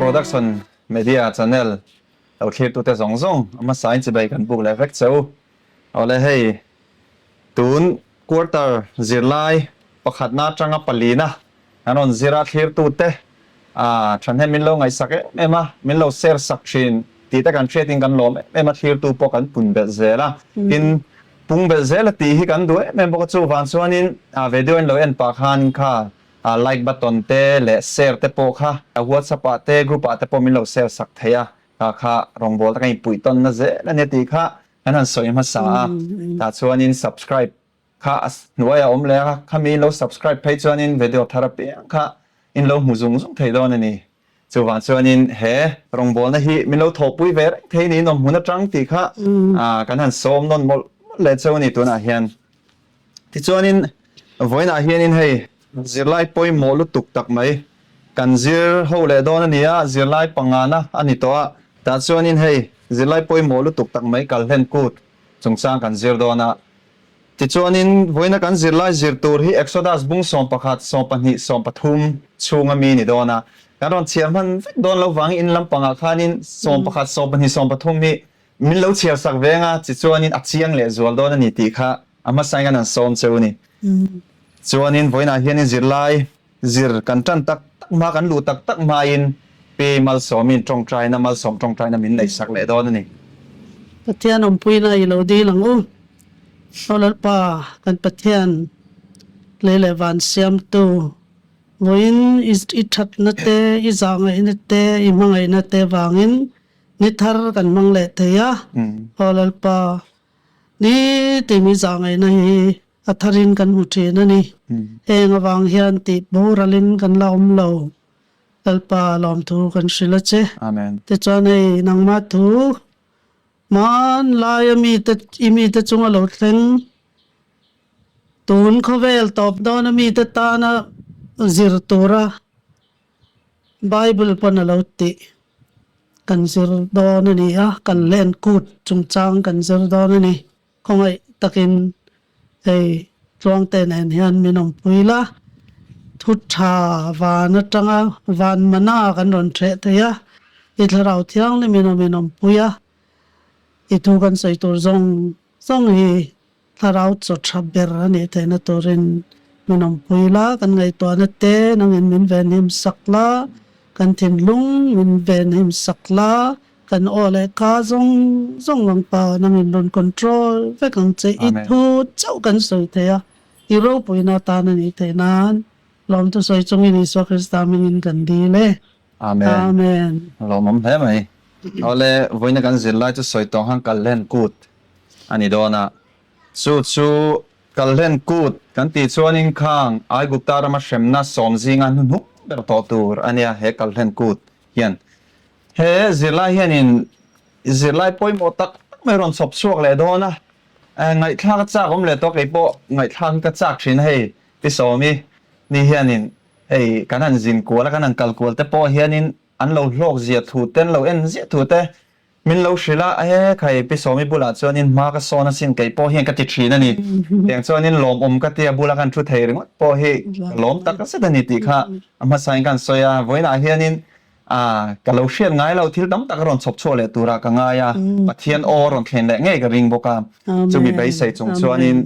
Production Media Channel lo thlirtute zawng zawng a hmasain chibai kan buk leh vek che u. Awle hei tun quarter zirlai pakhatna atanga palina kan rawn zir a thlirtute ah thahnem min lo ngaihsak em em a, min lo share sak thin tih te kan hriatin kan lawm em em a, thlirtu pawh kan pun belh zel a, tin pung belh zel a tih hi kan duh em em bawk a, chuvang chuanin video in lo en pah khan kha like button te leh share te pawh kha whatsapp ah te group ah te pawh min lo share sak thei a, kha kha rawngbawl te kan inpuih tawn na zel a nia tih kha kan han sawi hmasa a, tah chuanin subscribe kha a hnuai a awm leh a, khami in lo subscribe phei chuanin video thar apiang kha in lo hmu zung zung thei dawn a ni. Chuvang chuanin he rawngbawlna hi min lo thawhpui ve reng thei niin awm hmun atang tih kha kan han sawm nawn mawlh mawlh leh cheu a ni tunah hian. Tichuanin vawiinah hianin hei zirlai pawimawh lutuk tak mai kan zir ho leh dawn a ni a, zirlai pangana a ni tawh a, tah chuanin hei zirlai pawimawh lutuk tak mai kalhlen kut chungchang kan zir dawn a. Tichuanin, vawiina kan zirlai zir tur hi Exodus bung 11, 12, 13 chhunga mi ni dawn a. Kan rawn chhiar hman vek dawn lo vangin in lampangah khanin 11, 12, 13 hi min lo chhiar sak veng a, tichuanin a chiang leh zual dawn a ni tih kha a hmasain kan han sawm cheu a ni. Chuanin, vawiinah hianin zirlai zir kan tan tak tak hma, kan luh tak tak hmain Pi Malsawmin tawngtaina, Malsawm tawngtaina min neih sak leh dawn a ni. Pathian awmpuina i lo dil ang u. Aw Lalpa, kan Pathian, lei leh van siamtu, vawiin i thatna te, i zahngaihna te, i hmangaihna te vangin ni thar kan hmang leh thei a. Aw Lalpa, ni timi zahngaihna hi A tharin kan hmu thin a ni. Heng avang hian tih boralin kan la awm lo. Lalpa lawmthu kan hrilh a che. Amen. Tichuan hei nangmah thu hmanlaia mite i mite chunga lo thleng tun khawvel tawp dawna mite tana zir tura Bible pawn a lo tih kan zir dawn a ni a, kan len kut chungchang kan zir dawn a ni. Khawngaih takin hei Tluangte nen hian min awmpui la, thu tha van atanga van mana kan rawn hreh thei a, i thlarau thianghlimin a min awmpui a, i thu kan sawi tur zawng zawng hi thlarau chaw tha ber a nih theihna turin min awmpui la, kan ngaihtuahna te nangin min venhim sak la, kan thinlung min venhim sak la. Kan aw leh ka zawng zawng ang pa nangin rawn control vek ang che i thu chauh kan sawi thei a, i ropuina atan a nih theih nan lawmthu sawi chungin Isua Krista hmingin kan dil e. Amen. Amen. Lawmawm hle mai. Awle vawiina kan zirlai chu sawi tawng khan Kalhlen Kut a ni dawn a. Chu chu Kalhlen Kut kan tih chuanin khang Aigupta rama hremna sawm zinga hnuhnung ber tawh tur a nia he Kalhlen Kut hian. He zirlai hianin zirlai pawimawh tak tak mai rawn chhawp chhuak leh dawn a, ngaihthlak a chak awm leh tawh kei pawh ngaihthlak hi ka chak thin a hei Pi Sawmi ni hianin hei kan han zin kual a kan han kal kual te pawh hianin an lo hlawk zia thu te an lo en ziah thu te min lo hrilh a, he khai Pi Sawmi bulah chuanin hma ka sawn asin kei pawh hian ka ti thin a ni tiang chuanin lawmawm ka tia bula kan thu thei ringawt pawh hi ka lawm tak zet a ni tih kha a hmasain ka han sawi a, vawiinah hianin A, ka lo hriat ngai lo, thil tam tak a rawn chhawp chhuah leh turah ka ngai a, Pathian aw a rawn thlen leh ngei ka ring bawk a. Chumi beisei chung chuanin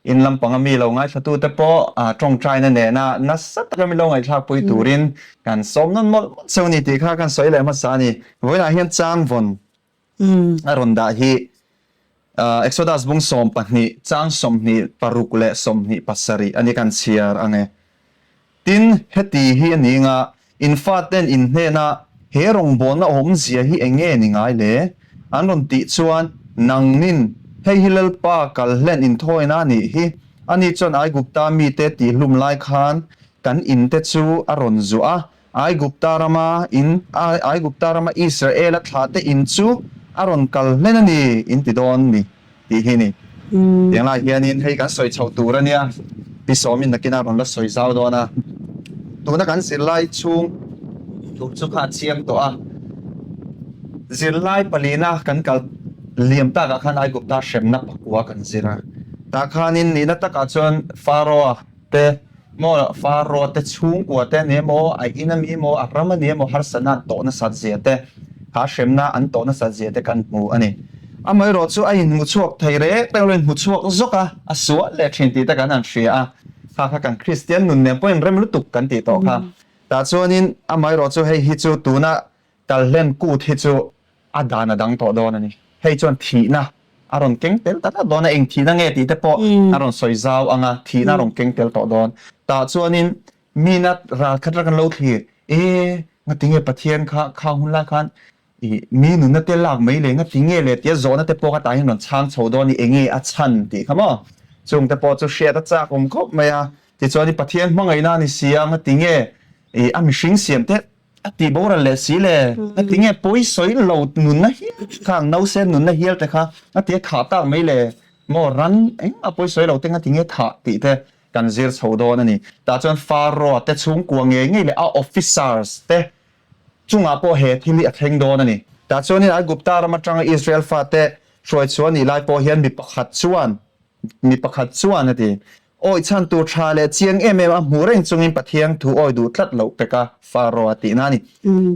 in lampanga mi lo ngaithlatute pawh tawngtaina nena nasa taka mi lo ngaihthlakpui turin kan sawm nawn mawlh mawlh cheu a ni tih kha kan sawi leh hmasa a ni. Vawiinah hian changvawn a rawn dah hi Exodus bung 12 chang 26 leh 27 a ni kan chhiar ang e. Tin, heti hi a ni nga, in faten in hnena he rawngbawlna awmzia hi eng nge ni ngai le? An rawn tih chuan, Nangnin, hei hi Lalpa kalhlen inthawina a nih hi, ani chuan Aigupta mite tihhlum lai khan kan inte chu a rawn zuah a, Aigupta rama in, Aigupta rama Israela thlahte in chu a rawn kal hlen a ni, in ti dawn ni, tih hi ni. Tiang lai hianin hei kan sawi chhoh tur a nia, Pi Sawmin nakin a rawn la sawi zau dawn a. Tuna kan zirlai chhung tur chu kha a chiang tawh a, zirlai palina kan kal liam takah khan Aigupta hremna pakua kan zir a, tah khanin nihna takah chuan Pharaoh-a te. Maw Pharaoh te chhungkua te ania maw, a in ami maw, a ram ania maw harsatna an tawh nasat zia te, kha hremna an tawh nasat zia te kan hmu a ni. Amaherawh chu a inhmu chhuak thei rek rek lo, inhmu chhuak zawk a, a sual leh thin tih te kan han hria a, kha kha kan Kristian nun nen pawhin rem lutuk kan tih tawh kha. Tah chuanin amaherawh chu hei hi chu tuna Kalhlen kut hi chu a dan a dang tawh dawn a ni. Hei chuan thihna a rawn keng tel ta tlat dawn a, eng thihna nge tih te pawh a rawn sawi zau ang a, thihna a rawn keng tel tawh dawn. Tah chuanin mina ral khat rak an lo thlir, E, ngatinge Pathian kha khang hun lai khan i mi nunna te lak mai le, ngatinge le tia zawhna te pawh kha tah hian rawn chhang chho dawn i, enge a chhan tih kha maw? Chung te pawh chu hriat a chak awm khawp mai a. Tichuan i Pathian hmangaihna a ni si a, ngatinge i a mihring siam te A tih boral leh si le, a ti nge pawi sawi lo nunna hial khang nause nunna hial te kha a ti a thah tak mai le maw ran engmah pawi sawi lo te nga ti nge thah tih te kan zir chho dawn a ni. Tah chuan Pharaoh te chhungkua ngei ngei leh a officers te chungah pawh he thil hi a thleng dawn a ni. Tah chuanin Aigupta ram atanga Israel fate hruai chhuah nih lai pawh hian mi pakhat chuan mi pakhat chuan a ti Awi chhan tur tha leh chiang em em a hmuh reng chungin Pathian thu awi duh tlat loh pek a, Pharaoh a tihna a ni.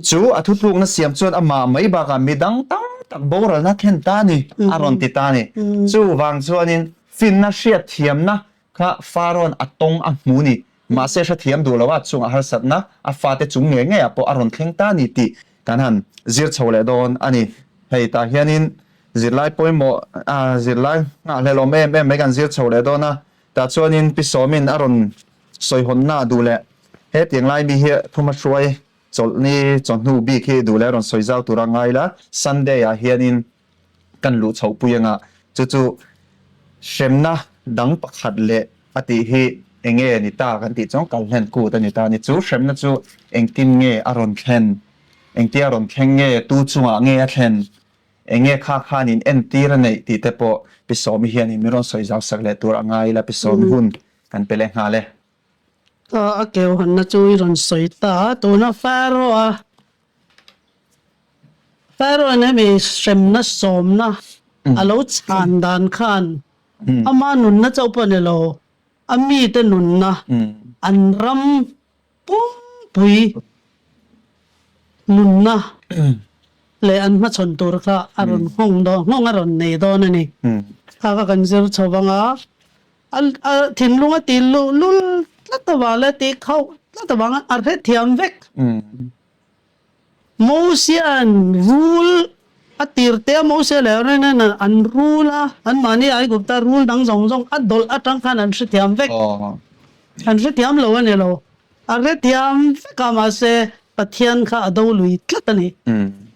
Chu a thutlukna siam chuan amah mai bakah mi dang tam tak boralna thlen ta a ni, a rawn ti ta a ni. Chuvang chuanin finna hriatthiamna kha Pharaoh-a'n a tawng a hmu ni. Mahse hrethiam duh loh a chungah harsatna a fate chung ngei ngeiah pawh a rawn thleng ta a ni tih kan han zir chho leh dawn a ni. Hei tah hianin Zirlai pawimawh a zirlai nghahhlelh awm em em mai kan zir chho leh dawn a, tah chuanin Pi Sawmin a rawn sawihawnna a duh leh hetiang lai mi hi thuma hruai chawlhni chawhnu bik hi duh leh a rawn sawi zau tura ngai la, Sunday ah hianin kan luh chhoh pui anga chu chu hremna dang pakhat leh a tih hi enge ni ta kan tih chuan kalhlen kut a ni ta a ni. Chu hremna chu engtin nge a rawn thlen, engtia rawn thleng nge, tu chungah nge a thlen Enge kha khan in entir a neih tih te pawh Pi Sawmi hian in min rawn sawi zau sak leh tur a ngai ila Pi Sawmi hun kan pe leh nghal e. A keuhanna chu i rawn sawi ta a, tuna Pharaoh-a Pharaoh-in hemi hremna sawmna a lo chhan dan khan ama nunna chauh pawh ni lo, a mite nunna an ram Pumpui nunna leh an hmachhawn tur kha a rawn nghawng dawn, nghawng a rawn nei dawn a ni. Kha kha kan zir chho vang a, a thinlung a ti luhlul tlat avang leh a ti khauh tlat avang a hrethiam vek. Mosia'n rul a tir te a, Mosia leh Aaron-a'n an rul a, anmahni Aigupta rul dang zawng zawng a dawlh atang khan an hrethiam vek. An hrethiam lo a ni lo, a hrethiam vek a, mahse Pathian kha a do lui tlat a ni.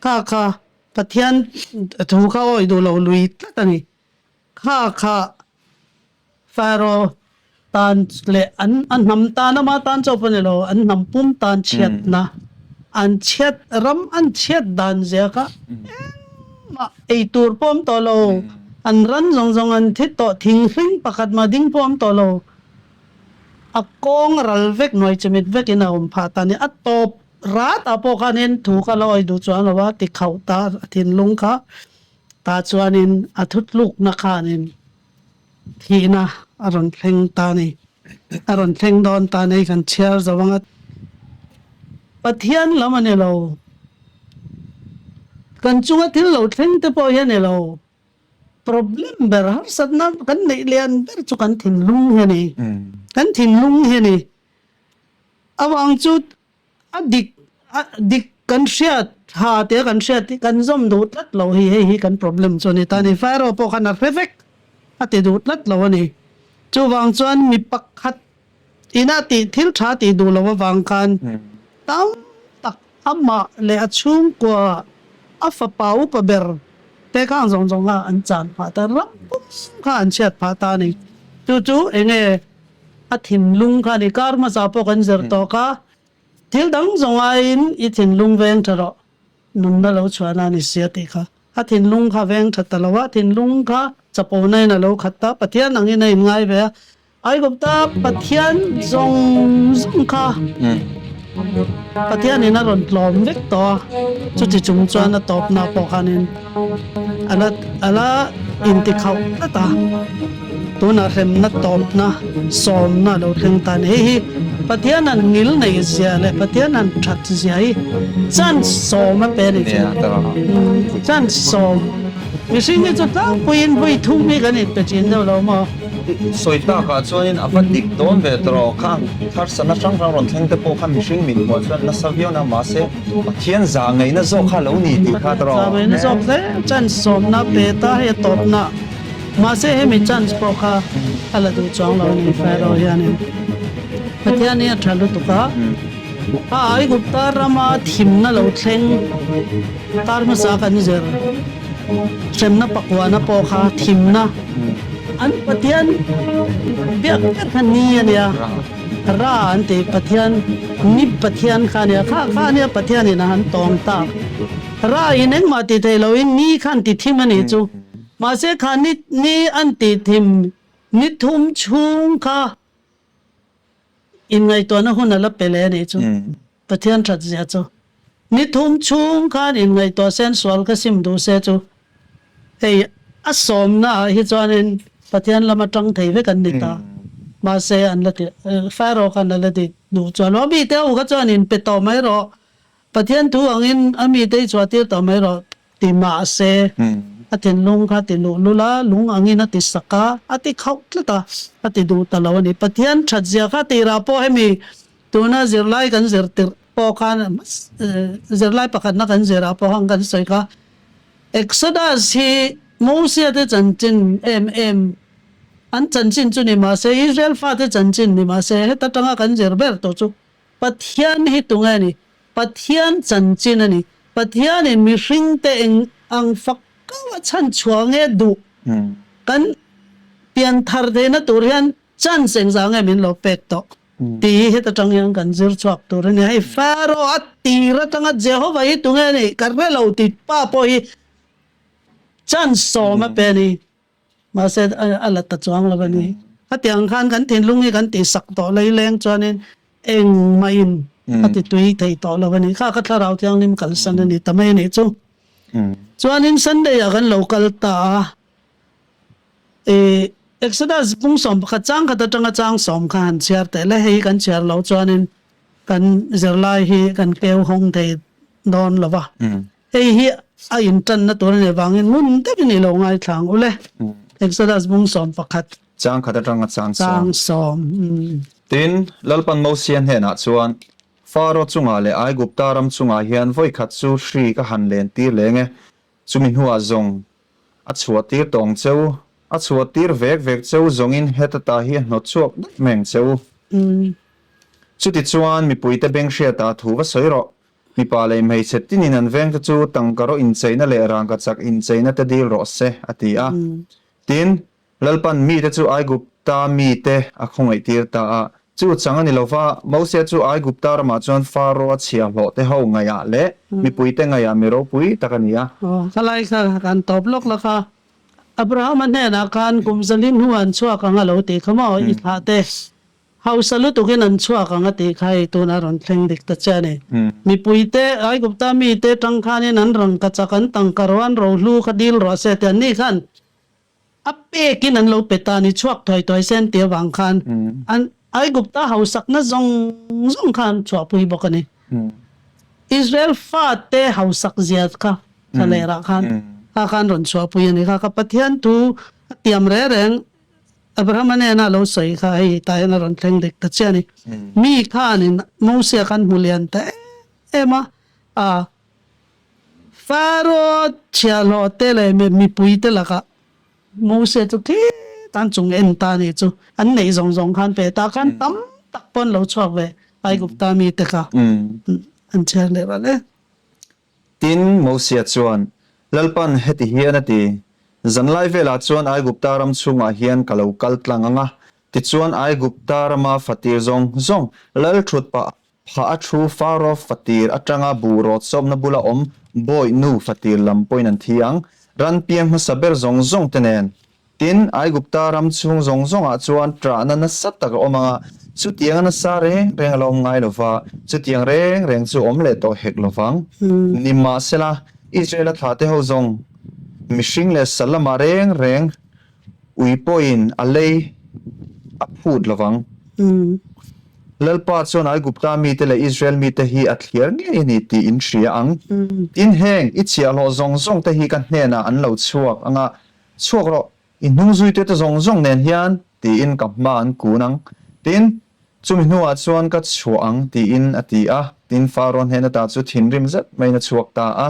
Kha kha Pathian thu kha awi duh lo lui tlat a ni. Kha kha Pharaoh tan leh an a hnam tan ama tan chauh pawh ni lo, an hnam pum tan chhiatna an chhiat ram an chhiat dan zia kha engmah ei tur pawh awm tawh lo, an ran zawng zawng an thi tawh, thing hring pakhat mah ding pawh awm tawh lo, a kawng ral vek hnuai chimit vekin a awm phah ta a ni. A tawp rat ah pawh khanin thu kha la awi duh chuang lo a, ti khauh ta a thinlung kha tah chuanin a thutlukna khanin Thihna a rawn thleng ta a ni. A rawn thleng dawn ta a ni kan chhiar zo ang a. Pathian lam a ni lo. Kan chunga thil lo thleng te pawh hi a ni lo. Problem ber harsatna kan neih lian ber chu kan thinlung hi a ni. Kan thinlung hi a ni. Avang chu A dik a dik kan hriat tha tia kan hriat hi kan zawm duh tlat lo hi hei hi kan problem chu a ni ta a ni. Pharaoh pawh khan a hre vek a ti duh tlat lo a ni. Chuvang chuan mi pakhat ina tih thil tha tih duh lo avang khan tam tak amah leh a chhungkua a fapa upa ber te khang zawng zawng kha an chan phah ta ram pum kha an chhiat phah ta a ni. Chu chu enge A thinlung kha a ni. Kar hmasa pawh kan zir tawk a, thil dang zawng aiin i thinlung veng tha rawh, nunna lo chhuahna a ni sia tih kha. A thinlung kha veng tha ta lo a, thinlung kha chapona in a lo khat ta, Pathian angin a inngai ve a. Aigupta Pathian zawng zawng kha. Pathianin a rawn tlawm vek tawh a, chuti chung chuan a tawpna pawh khanin a la a la intikhauh tlat a, tunah hremna tawpna sawmna a lo thleng ta a ni. Hei hi Pathian han ngil neih zia leh Pathian han that zia hi chance sawm a pe a ni chu. Chance sawm. Mihring hi chu tlangpuiin vawi thum hi kan inpe thin deuh lo maw? Sawi takah chuanin a va dik dawn ve tawh rawh. Khang harsatna hrang hrang rawn thleng te pawh kha mihring min hmuah chuan nasa viau na mahse Pathian zah ngaihna zawk kha lo ni tih kha tawh rawh. Zah ngaihna zawk hle chance sawmna pe ta hei a tawpna mahse hemi chance pawh kha a la duh chuang lo a ni Pharaoh hianin Pathian hi a tha lutuk a. A Aigupta rama thimna lo thleng tar hmasa kan zir hremna pakuana pawh kha thimna an Pathian biak ber kha ni a nia, Ra an ti Pathian ni Pathian kha a nia, kha kha a nia Pathianin a han tawng tak. Ra in engmah ti thei loin ni khan ti thim a nih chu. Mahse kha ni ni an tih thim ni thum chhung kha Inngaihtuahna hun a la pe leh a nih chu. Pathian that zia chu. Ni thum chhung khan inngaihtuah sen sual ka sim duh se chu hei a sawmna ah hi chuanin Pathian lama tang thei vek an ni ta. Mahse an la ti Pharaoh khan a la ti duh chuan aw mite ho kha chuan in pe tawh mai rawh Pathian thu angin a mite i chhuah tir tawh mai rawh ti mahse a thinlung kha ti luh lul a, lung angin a ti sak a, a ti khauh tlat a, a ti duh ta lo a ni. Pathian that zia kha tirah pawh hemi tuna zirlai kan zir tirh pawh khan zirlai pakhatna kan zirah pawh ang kan sawi kha Exodus hi Mosia te chanchin em em an chanchin chu ni mahse Israel fate chanchin ni mahse heta tanga kan zir ber tawh chu Pathian hi tunge a ni? Pathian chanchin a ni. Pathianin mihringte eng ang fak kau a chhan chhuah nge duh? Kan pian thar theihna tur hian chance engzah nge min lo pek tawh? Tih hi heta tang hian kan zir chhuak tur a ni. Hei Pharaoh a tir atanga Jehovah hi tunge a nih ka hre lo ti pa pawh hi chance sawm a pe a ni. Mahse a la ta chuang lo a ni. Khatiang khan kan thinlung hi kan tihsak tawh leileng chuanin engmahin a ti tui thei tawh lo a ni. Kha ka thlarau thianghlim kalsan a ni ta mai a nih chu. Chuanin Sunday ah kan lo kal ta a, ih Exodus pung 11 chang khat atanga chang sawm kha han chhiar teh le, hei kan chhiar loh chuanin kan zirlai hi kan keu hawng thei dawn lo va. Hei hi a intanna tur a nih vangin ngun deuhin i lo ngaithla ang u le. Exodus bung 11. Chang khat atanga chang sawm. Chang sawm. Tin, Lalpan Mosia hnenah chuan, Faro chungah leh Aigupta ram chungah hian vawi khat chu hri ka han len tir leng e, chumi hnuah zawng a chhuah tir tawh ang che u, a chhuah tir vek vek che u zawngin heta ta hi a hnawt chhuak daih mai ang che u. Chutichuan mipuite beng hriatah thu va sawi rawh, Mipa leh hmeichhe tinin an vengte chu tangkaraw incheina leh rangkachak incheina te dil rawh se, a ti a. Tin, Lalpan mite chu Aigupta mite a khawngaihtir ta a. Chu chang a ni lo va, Mosia chu Aigupta ramah chuan Faro-a chhiahhlawh te ho ngaihah leh mipuite ngaihah mi ropui tak a ni a. Khalai kha kan tawp lawk lawk a, Abrahama hnenah khan kum zalin hnu an chhuak ang a lo tih kha maw i thlah te? Hausa lutukin an chhuak ang a tih kha hei tuna rawn thleng dik ta che a ni. Mipuite, Aigupta mite tang khanin an rangkachak, an tangka ro, an rohlu kha dil rawh se tih anni khan a pekin an lo pe ta a ni, chhuak thuai thuai se an tih avang khan an Aigupta hausakna zawng zawng kha an chhuahpui bawk a ni. Israel fate hausak zia kha thlalehah khan kha khan rawn chhuahpui a ni kha ka Pathian thu a tiam reng reng Abrahama hnena lo sawi kha hei tah hian a rawn thleng dik ta chiah a ni. Mi khanin Mosia khan hmu lian ta em em a, a Pharaoh chhiahhlawh te leh mipui te lakah Mosia chu khit an chung en ta a nih chu. An neih zawng zawng khan pe ta khan tam tak pawn lo chhuak ve Aigupta mite kha an chhiar leh ral e. Tin, Mosia chuan, Lalpan heti hian a ti, Zanlai velah chuan Aigupta ram chhungah hian ka lo kal tlang ang a, tichuan Aigupta rama fatir zawng zawng, lal thut pah phah a thu Faro fatir atanga buh rawt sawpna bula awm bawi nu fatir lam pawhin an thi ang, ran piang hmasa ber zawng zawng te nen. Tin, Aigupta ram chhung zawng zawngah chuan ṭahna nasa tak a awm ang a. Chutianga nasa reng reng a la awm ngai lo va, chutiang reng reng chu awm leh tawh hek lo vang. Nimahsela, Israela thlahte ho zawng mihring leh sal lamah reng reng ui pawhin a lei a phut lo vang. Lalpa chuan Aigupta mite leh Israel mite hi a thliar ngei a ni tih in hria ang. Tin, heng i chhiahhlawh zawng zawng te hi ka hnenah an lo chhuak ang a, chhuak rawh, i hnungzuitute te zawng zawng nen hian, tiin ka hma an kun ang. Tin, chumi hnuah chuan ka chhuah ang, tiin a ti a. Tin, Faraw hnen ata chu thinrim zet maiin a chhuak ta a.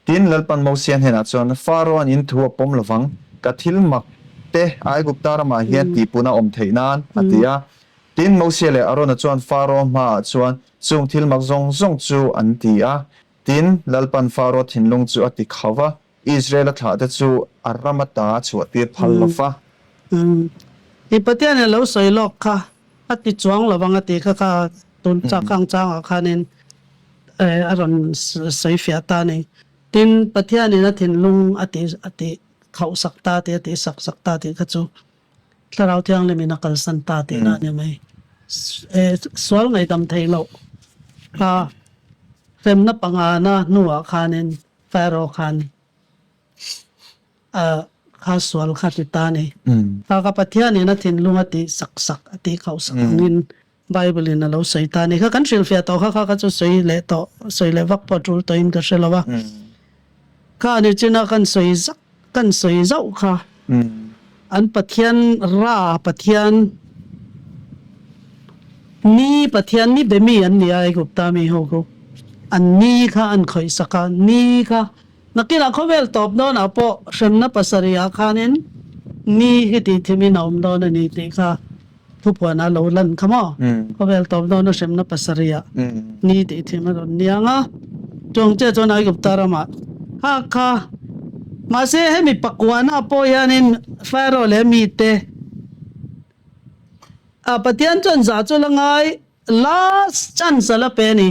Tin, Lalpan Mosia hnenah chuan, Faraw-a'n in thu a pawm lovang, ka thil mak te Aigupta ramah hian tihpun a awm theih nan, a ti a. Tin, Mosia leh Arona chuan Faraw hmaah chuan chung thil mak zawng zawng chu an ti a. Tin, Lalpan Faraw thinlung chu a ti khauh va, Israel-a thlahte chu a ram ata a chhuahtir phal lo va. I Pathianin a lo sawi lawk kha a ti chuang lo vang a ti kha kha tun chak ang changah khanin a rawn sawi fiah ta a ni. Tin, Pathianin a thinlung a ti a ti khauh sak ta tih a ti sak sak ta tih kha chu Thlarau Thianghlimin a kalsan ta tihna a ni mai. Sual ngaihdam theih loh kha hremna pangana hnuah khanin Pharaoh khan a kha sual kha ti ta ni. Kha ka Pathianin a thinlung a tih sak sak a tih khauh sak angin Bible in a lo sawi ta ni. Kha kan hrilhfiah tawh kha kha kha chu sawi leh tawh sawi leh vak pawh a tul tawhin ka hre lo a. Kha ni china kan sawi zak kan sawi zauh kha an Pathian Ra Pathian Ni Pathian ni be mi an ni a Aigupta mi ho khu an ni kha an khawih sak a ni kha Nakinah khawvel tawp dawnah pawh hremna pasarihah khanin ni hi tih thimin a awm dawn a ni tih kha thupuanah a lo lan kha maw? Khawvel tawp dawna hremna pasarihah ni tih thim a rawn niang a, chuang chiah chuan Aigupta ramah kha kha mahse hemi pakuanah pawh hianin Pharaoh leh mite a Pathian chuan zah chu la ngai last chance a la pe a ni.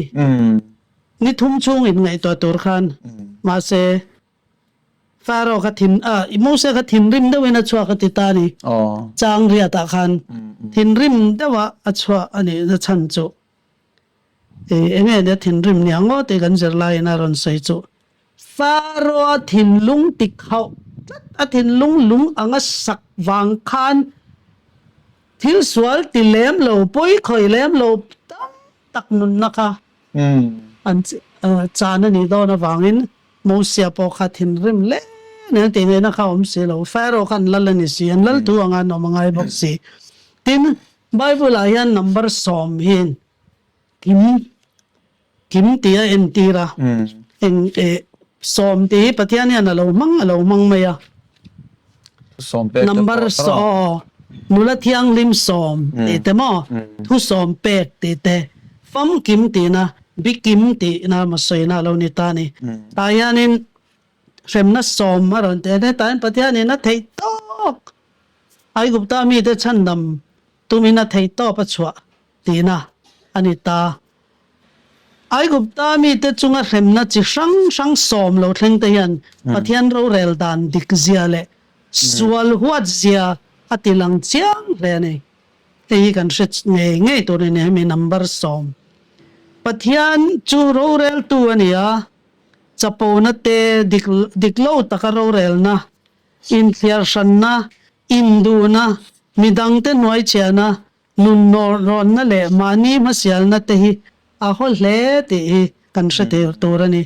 Ni thum chhung in ngaihtuah tur khan mahse Pharaoh kha thin a Mose kha thinrim deuhin a chhuak a ti ta a ni. Chang riatah khan thinrim deuha a chhuah a nih na chhan chu eng nge nia thinrim nia ngaw tih kan zir laiin a rawn sawi chu Pharaoh-a thinlung ti khauh tlat a thinlung lung anga sak vang khan thil sual ti lem lo pawi khawi lem lo tam tak nunna kha An chan a nih dawn avangin Mosia pawh kha thinrim hle nen tih ngaihna kha a awm si lo. Pharaoh kha an lal a ni si, an lal thu anga an awm a ngai bawk si. Tin, Bible-ah hian number sawm hian kim, kim tih a entir a. Eng sawm tih hi Pathian hian a lo hmang a lo hmang mai a. Number sawm, nula thianghlim sawm tih te maw, thu sawm pek tih te, famkim tihna, bikim tihna maw sawina a lo ni ta a ni. Tah hianin hremna sawm a rawn ti a, hetah hian Pathianin a theih tawk Aigupta mite chhandam tumin a theih tawp a chhuah tihna a ni ta. Aigupta mite chunga hremna chi hrang hrang sawm lo thleng te hian Pathian rorel dan dik zia leh sual huat zia a ti lang chiang hle a ni. Hei hi kan hre ngei ngei tur a ni hemi number sawm. Pathian chu roreltu a ni a, chapona te dik dik lo taka rorelna, inthliar hranna, induhna, midangte hnuaichhiahna, Nun nawrhrawnna leh mahni hmasialna te hi a haw hle tih hi kan hre tir tur a ni.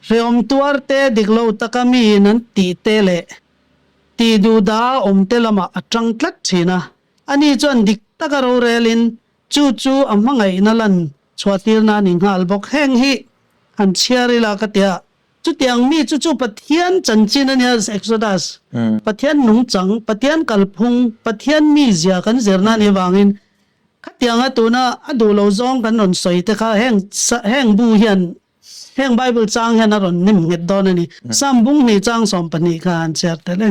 Hreawm tuar te dik lo taka miin an tih te leh tih duhdah a awm te lamah a tang tlat thin a, ani chuan dik taka rorelin chu chu a hmangaihna lan chhuahtirna a ni nghal bawk. Heng hi han chhiar ila ka tia Chutiang mi chu chu Pathian chanchin a nia, Exodus. Pathian nungchang, Pathian kalphung, Pathian mizia kan zirna a nih avangin khatianga tuna a duh lo zawng kan rawn sawi te kha heng heng bu hian heng Bible chang hian a rawn hnim nghet dawn a ni. Psalm bung hnih chang 12 kha an chhiar tel e.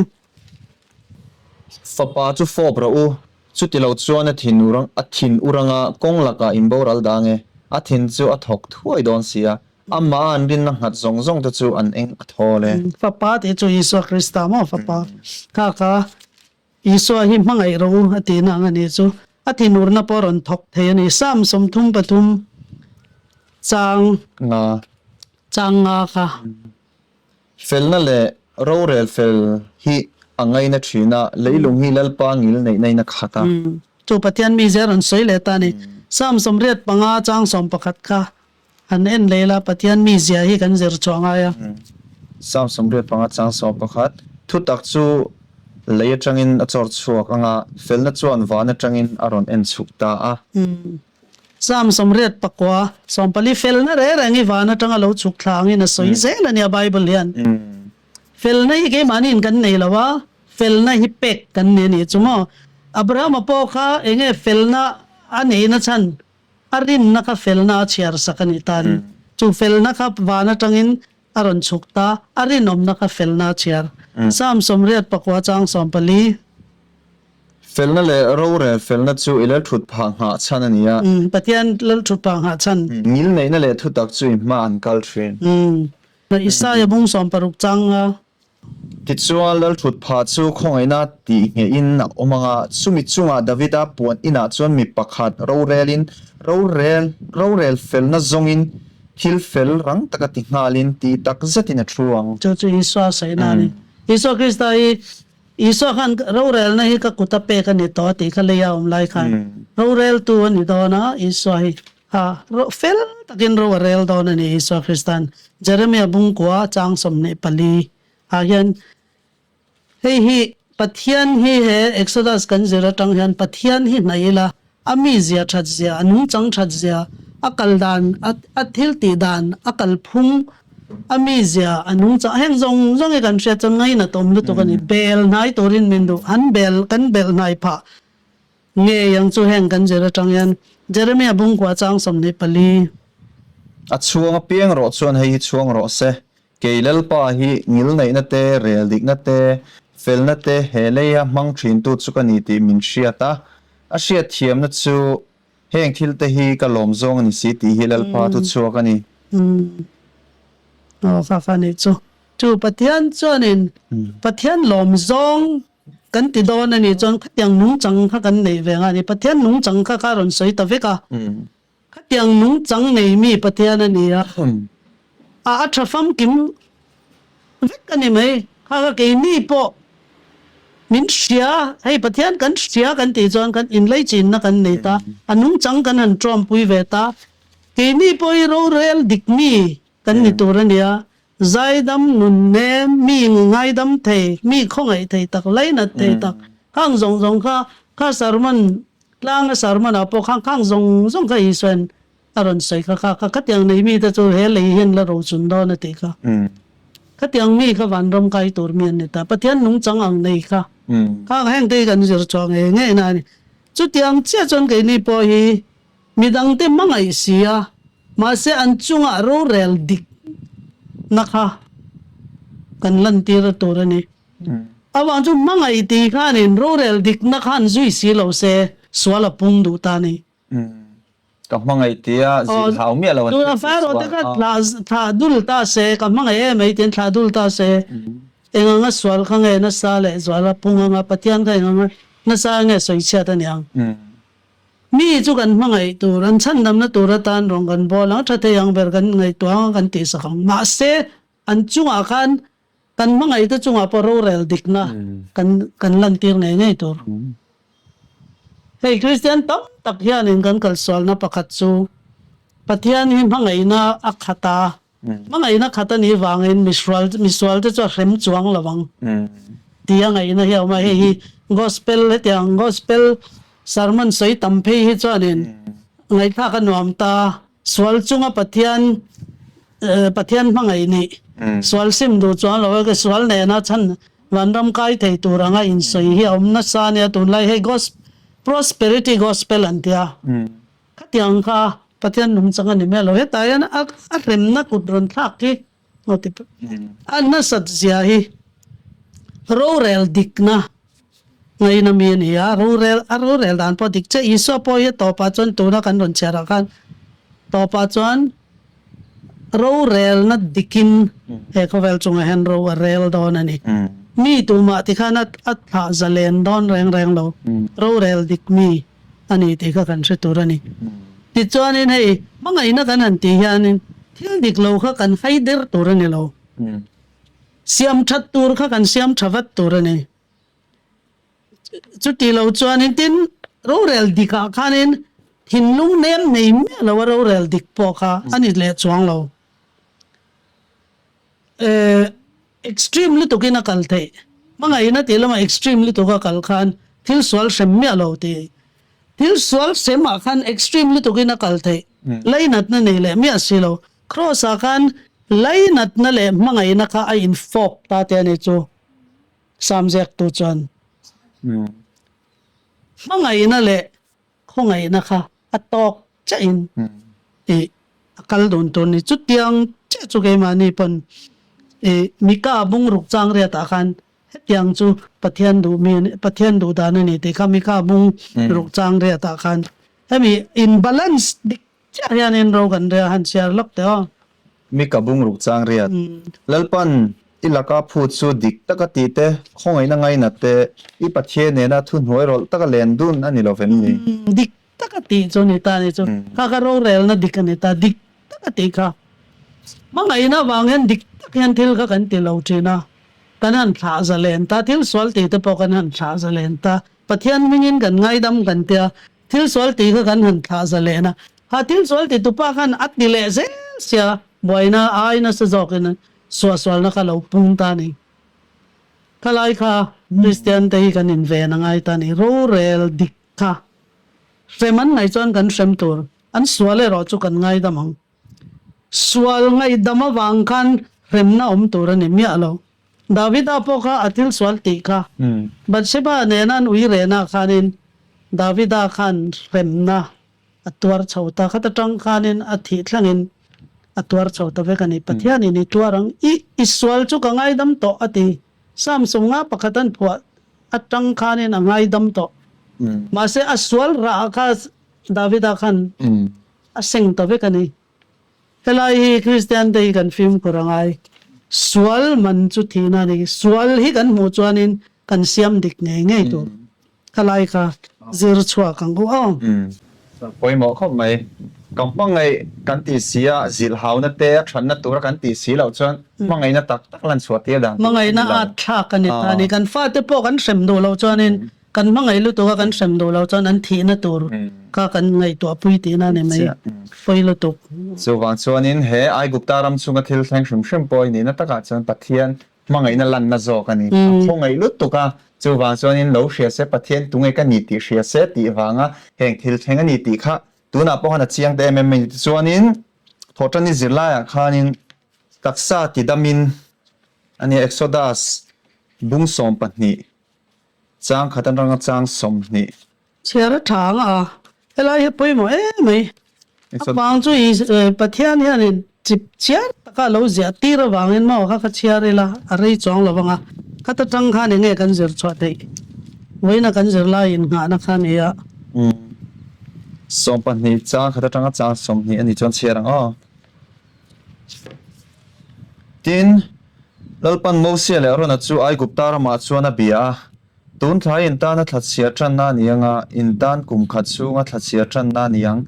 Fapa chu fawp rawh u, chuti lo chuan a thin a thin uranga kawng lakah in boral dang e, a thin chu a thawk thuai dawn si a, Amah an rinna nghat zawng zawng te chu an eng a thawl e. Fapa tih chu Isua Krista maw Fapa? Kha kha Isua hi hmangaih rawh u a tihna ang a nih chu. A thinurna pawh a rawn thawk thei a ni. Psalm 33 chang nga chang nga kha. Felna leh rorel fel hi a ngaina thin a, leilung hi Lalpa ngil neihna in a khat a. Chu Pathian mi zia rawn sawi leh ta a ni. Psalm 85 chang 11 kha han en leh ila Pathian mi zia hi kan zir chhuah ngai a. Psalm 85 chang 11, Thutak chu lei atangin a chawr chhuak ang a, felna chuan van atangin a rawn en chhuk ta a. Psalm 89, 14 Felna reng reng hi van atanga lo chhuk thla angin a sawi zel a nia Bible hian. Felna hi keimahniin kan nei lo a, felna hi pek kan ni a nih chu maw. Abrahama pawh kha enge felna a neihna chhan A rinna kha felna a chhiar sak a nih tan. Chu felna kha van atangin a rawn chhuk ta, a rinawmna kha felna a chhiar. Psalm 84 chang 14. Felna leh rorel felna chu i lalthut phah nghah chhan a ni a. Pathian lalthut phah nghah chhan. Ngilneihna leh thutak chu i hma an kal thin. Isaia bung 60 chang a. Tichuan, lalthutphah chu khawngaihna tih nghehin a awm ang a, chumi chungah Davida puan inah chuan mi pakhat rorelin, rorel, rorel felna zawngin, thil fel rang taka ti nghalin, tih tak zetin a thu ang. Chu chu Isua sawi na a ni. Isua Krista hi, Isua khan rorelna hi ka kuta pek a ni tawh a tih kha leia awm lai khan roreltu a ni dawn a, Isua hi. Ha, ro fel takin ro a rel dawn a ni Isua Krista'n Jeremia bungkua chang 24 ah hian hei hi Pathian hi he Exodus kan zir atang hian Pathian hi hnaih ila a mizia that zia, a nungchang that zia, a kal dan, a a thil tih dan, a kalphung, a mizia, a nungchang heng zawng zawng hi kan hriat chuan ngainat awm lutuk a ni. Bel hnai turin min duh, han bel kan belh hnai phah Ngei ang chu heng kan zir atang hian Jeremia bungkua chang 24. A chhuang apiang rawh chuan hei hi chhuang rawh se, Kei Lalpa hi ngilneihna te, rel dikna te, felna te he leia hmang thintu chu ka ni tih min hriat a, a hriatthiamna chu heng thil te hi ka lawm zawng a ni si tih hi Lalpa thu chhuak a ni. Aw kha kha nih chu. Chu Pathian chuanin Pathian lawm zawng Kan ti dawn a nih chuan khatiang nungchang kha kan neih ve nga ni. Pathian nungchang kha kha rawn sawi ta vek a. Khatiang nungchang nei mi Pathian a ni a. A a tha famkim vek a ni mai. Kha kha keini pawh min hria, hei Pathian kan hria kan tih chuan kan inlaichinna kan nei ta. A nungchang kan han tawmpui ve ta. Keini pawh hi rorel dik mi kan ni tur a nia. Zaidam nun nem, mi ngaidam thei, mi khawngaih thei tak, lainat thei tak, khang zawng zawng kha, kha sermon tlanga sermon ah pawh khan khang zawng zawng kha Isuain a rawn sawi kha kha kha khatiang nei mite chu he lei hian la rochun dawn a tih kha. Khatiang mi kha vanram kai tur mi an ni ta. Pathian nungchang ang nei kha. Kha heng te hi kan zir chhuah ngei ngei na a ni. Chutiang chiah chuan keini pawh hi Midangte hmangaih si a, mahse an chungah rorel dik na kha kan lantir a tur a ni. Avang chu hmangaih tih khanin rorel dik na khan zui si lo se sual a pung duh ta a ni. Ka hmangaih tia zilh hau miah lo an Tuna Pharaoh te kha thlah dul ta se, ka hmangaih em ei tiin thlah dul ta se, eng anga sual kha nge nasa leh zual a pung anga Pathian kha eng anga nasa nge sawichhiat a niang. Mi chu kan hmangaih tur, an chhandamna tur atan rawng kan bawl ang, tha thei ang ber kan ngaihtuah ang a, kan tihsak ang. Mahse, an chungah khan kan hmangaihte chungah pawh rorel dikna kan kan lantir ngei ngei tur. Hei Kristian tam tak hianin kan kalsualna pakhat chu Pathian hi hmangaihna a khat a, Hmangaihna khat a nih vangin misual misualte chu a hrem chuang lo ang tih a ngaihna hi a awm a, hei hi gospel hetiang gospel sermon sawi tam phei hi chuanin ngaihthlak a nuam ta, sual chunga Pathian Pathian hmangaih nih sual sim duh chuang lo a, sual nena chhan vanram kai thei tur anga insawi hi a awm nasa a nia tunlai hei prosperity gospel an tia. Khatiang kha Pathian nungchang a ni mai lo. Hetah hian a a hremna kut rawn thlak hi a nasat zia hi rorel dikna ngaina mi a ni a, rorel a rorel dan pawh dik chiah. Isua pawh hi a tawpah chuan tuna kan rawn chhiarah khan tawpah chuan rorelna dikin he khawvel chungah hian ro a rel dawn a ni. Mi tumah tikhan a a thlah zalen dawn reng reng lo. Rorel dik mi. a ni tih kha kan hre tur a ni. Tichuanin hei hmangaihna kan han tih hianin thil dik lo kha kan hai der tur a ni lo. Siam that tur kha kan siam tha vat tur a ni. Chuti lo chuanin tin rorel dikah khanin thinlung nem nei miah lo a rorel dik pawh kha a ni leh chuang lo. Extreme lutukin a kal theih. Hmangaihna tih lamah extreme lutuk a kal khan thil sual hrem miah lo tih. Thil sual hremah khan extreme lutukin a kal theih. Lainatna nei leh miah si lo. Cross ah khan lainatna leh hmangaihna kha a infawp ta te a ni chu Sam ziaktu chuan. Hmangaihna leh khawngaihna kha a tawk chiah in ih a kal dun tur ni. Chutiang chiah chu keimahni pawn ih Mika bungruk chang riat ah khan hetiang chu Pathian duh mi Pathian duh dan a ni tih kha Mika bungruk chang riat ah khan hemi in balance dik Chiah hianin ro kan ria han chhiar lawk teh aw. Mika bungruk chang riat. Lalpan i laka phut chu dik taka tih te, khawngaihna ngainat te, i Pathian nena thuhnuai rawlh taka len dun a ni lo vem ni? Dik taka tih chu ni ta ni chu. Kha kha rorelna dik a ni ta, dik taka tih kha. Hmangaihna avang hian dik tak hian thil kha kan ti lo thin a, kan han thlah zalen ta, thil sual tih te pawh kan han thlah zalen ta. Pathian hmingin kan ngaidam kan tia, Thil sual tih kha kan han thlah za lehna. Ha thil sual ti tupa khan a ti leh zel sia, buaina ai nasa zawkin suahsualna kha lo pung ta a ni. Khalai kha Kristian te hi kan inven a ngai ta a ni. Rorel dik kha hrem an ngaih chuan kan hrem tur, an sual erawh chu kan ngaidam ang. Sual ngaihdam avang khan hremna awm tur a ni miah lo. Davida pawh kha a thil sual tih kha Bathsheba nena an ui rehna khanin Davida khan hremna a tuar chho ta. Khata tang khanin a thih thlangin a tuar chho ta vek a ni. Pathianin i tuar ang, i i sual chu ka ngaidam tawh a ti. Psalm sawmnga pakhat an phuah atang khanin a ngaidam tawh. Mahse a sual rah kha Davida khan a seng ta vek a ni. Helai hi Kristian te hi kan fimkhur a ngai. Sual man chu thihna a ni. Sual hi kan hmuh chuanin kan siam dik ngei ngei tur. Khalai kha zir chhuak ang u aw. Pawimawh khawp mai. Ka hmangaih kan tih si a, zilh hauna te a thatna tura kan tih si loh chuan hmangaihna tak tak lan chhuah tir dan tur a ni lo. Hmangaihna at thlak a ni ta a ni. Kan fate pawh kan hrem duh loh chuanin Kan hmangaih lutuk a kan hrem duh lo chuan an thihna tur kha kan ngaihtuah pui tihna a ni mai. Fawi lutuk. Chuvang chuanin he Aigupta ram chhunga thil thleng hrim hrim pawh i nihna takah chuan Pathian hmangaihna lanna zawk a ni. A khawngaih lutuk a, chuvang chuanin lo hria se Pathian tunge ka ni tih hria se tih vanga heng thil thleng a ni tih kha tunah pawh khan a chiang ta em em mai ni. Tichuanin Thawhṭanni zirlaiah khanin taksa tidamin a nia Exodus bung 12 Chang khat atanga chang 20. Chhiar a tha ang a, helai hi pawimawh em mai. A vang chu i Pathian hianin chip chhiar taka a lo ziah tir avangin maw kha kha chhiar ila a rei chuang lo vang a, khata tang khan enge kan zir chhuah theih? Vawiina kan zir laiin nghahna kha a ni a. 12 chang khat atanga chang 20 a nih chuan chhiar ang aw. Tin, Lalpan Mosia leh Arona chu Aigupta ramah chuan a bia a, Tun thlai in tana thlachhia tanna a ni ang a, in tan kum khat chhunga thlachhia tanna a ni ang.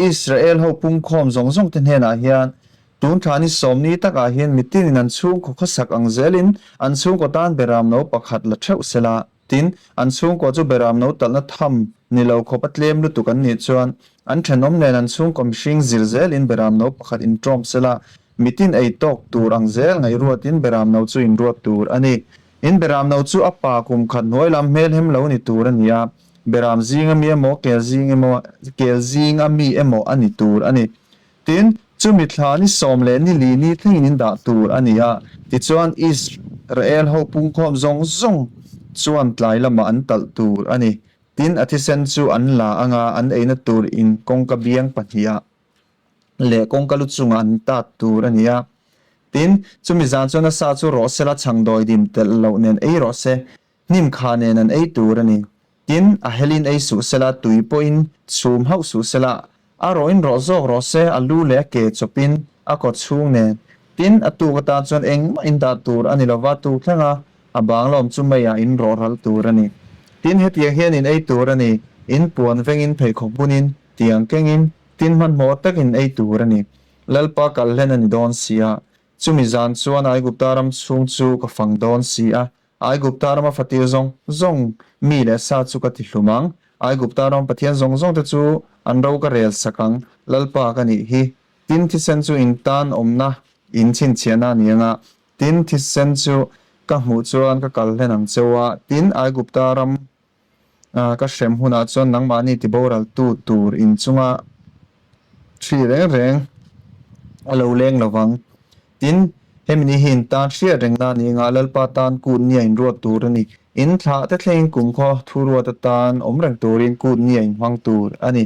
Israel ho pungkhawm zawng zawng te hnenah hian, Tun thla ni sawmni takah hian mitinin an chhungkaw khawsak ang zelin an chhungkaw tan beramno pakhat la theuh sela, Tin, an chhungkua chu beramno talhna tham ni lo khawp a tlem lutuk an nih chuan, an thenawm nen an chhungkaw mihring zir zelin beramno pakhat inṭawm sela, mitin ei tawk tur ang zel ngaihruatin beramno chu inruat tur a ni. In beramno chu a pa kum khat hnuai lam hmelhem lo ni tur a ni a, beram zing ami emaw, kel zing emaw, kel zing ami emaw a ni tur a ni. Tin, chumi thla ni sawm leh ni li ni thlengin in dah tur a ni a, tichuan Israel ho pungkhawm zawng zawng chuan tlai lamah an talh tur a ni. Tin, a thisen chu an la anga an eina tur in kawngka biang pahnihah leh kawngka lu chungah an tat tur a ni a. Tin, chumi zan chuan a sa chu rawh sela chhangdawi dim telh loh nen ei rawh se, Hnim kha nen an ei tur a ni. Tin, a helin ei suh sela, tui pawhin chhum hauh suh sela, a rawhin rawh zawk rawh se, a lu leh a ke chawpin a kaw chhung nen. Tin, a tuk atan chuan engmah in dah tur a ni lova, tuk thleng a, a bang lawm chu meiah in rawh ral tur a ni. Tin, hetiang hian in ei tur a ni. In puan vengin pheikhawk bunin, tiang kengin, tin hmanhmawh takin ei tur a ni. Lalpa kal hlen a ni dawn si a. Chumi zan chuan Aigupta ram chhung chu ka fang dawn si a, Aigupta rama fatir zawng zawng mi leh sa chu ka ti hlum ang. Aigupta rama pathian zawng zawngte chu an ro ka rel sak ang, Lalpa ka nih hi. Tin thisen chu in tan awmna in chhinchhiahna a ni ang a, tin thisen chu ka hmuh chuan ka kal hlen ang cheu a, tin Aigupta ram Ka hrem hunah chuan nangmahni tiboraltu tur inchunga hri reng reng a lo leng lo vang. Tin, hemi ni hi in tan hriat rengna a ni anga Lalpa tan kut nia inruat tur a ni. In thlah te thlengin kumkhaw thuruat atan awm reng turin kut nia inhmang tur a ni.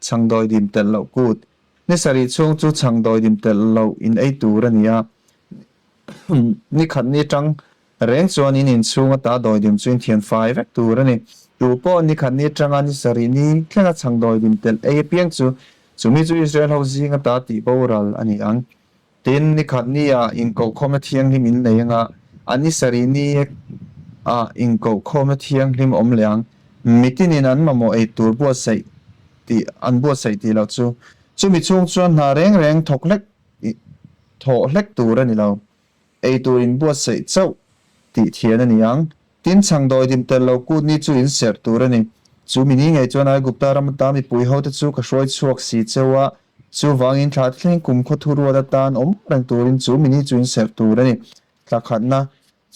Chhangdawi dim telh loh kut. Ni sarih chhung chu chhangdawi dim telh loh in ei tur a ni a. Ni khat ni tang Reng chuan in inchhung ata dawidim chu in thian fai vek tur a ni. Tu pawh ni khat ni atanga ni sarih ni thlenga chhang dawidim telh ei apiang chu chumi chu Israel ho zing ata tih boral a ni ang. Tin, ni khat ni ah inkohkhawmna thianghlim in nei anga a ni sarih ni ah inkohkhawmna thianghlim awm leh ang. Mitinin an mamawh ei tur buatsaih tih an buatsaih tih loh chu chumi chhung chuan hna reng reng thawk hlek thawh hlek tur a ni lo. Ei tur in buatsaih chauh tih thian a ni ang. Tin, chhangdawi dim tel lo kut ni chu in serh tur a ni. Chu mi ni ngei chuan Aigupta ram ata mipui hote chu ka hruai chhuak si cheu a, chuvangin thla thleng kum khaw thu ruat atan awm reng turin chu mi ni chu in serh tur a ni. Thla khatna,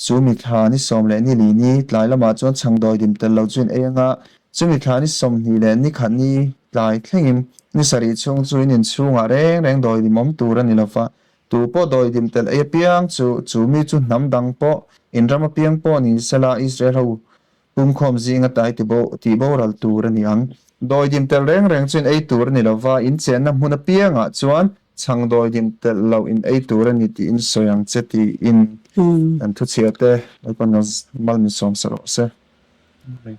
chu mi thla ni sawm leh ni li ni tlai lamah chuan chhangdawi dim tel lo chu in ei anga, chu mi thla ni 20 leh ni khat ni tlai thlengin ni sarih chhung chu in inchhungah reng reng dawi dim awm tur a ni lova, Tu pawh dawidim telh ei apiang chu, chu mi chu hnam dang pawh, in ram apiang pawh ni sela Israel ho pumkhawm zinga tai tih boral tur a ni ang. Dawidim telh reng reng chu in ei tur a ni lova, in chenna hmun apiangah chuan chhang dawidim telh loh in ei tur a ni tiin sawi ang che tiin kan thuchhiah te Lalpan mal min sawm sa rawh se.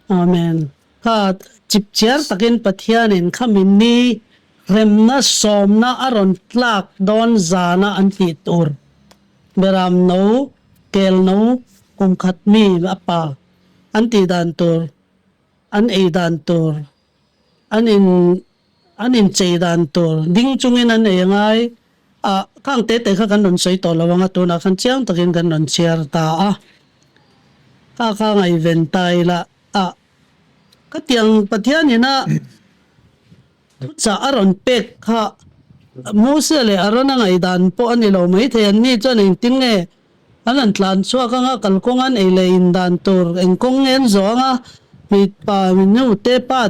Amen. Kha chipchiar takin Pathianin khami ni remna sawmna a rawn tlak dawn zana an tih tur Beram no, kel no, kum khat mi a pa an tih dan tur, an ei dan tur, an in an inchei dan tur ding chungin an ei angai a, khang te te kha kan rawn sawi tawh lo anga tunah khan chiang takin kan rawn chhiar ta a, kha kha ngaihven ta ila a khatiang Pathian ina thuchah a rawn pek kha Moses leh Aaron a ngaihdan pawh a ni lo maithei an ni chuan engtin nge An han tlan chhuak anga kalkawng an ei leh in dan tur eng kawng nge an zawh anga mipa nu te pa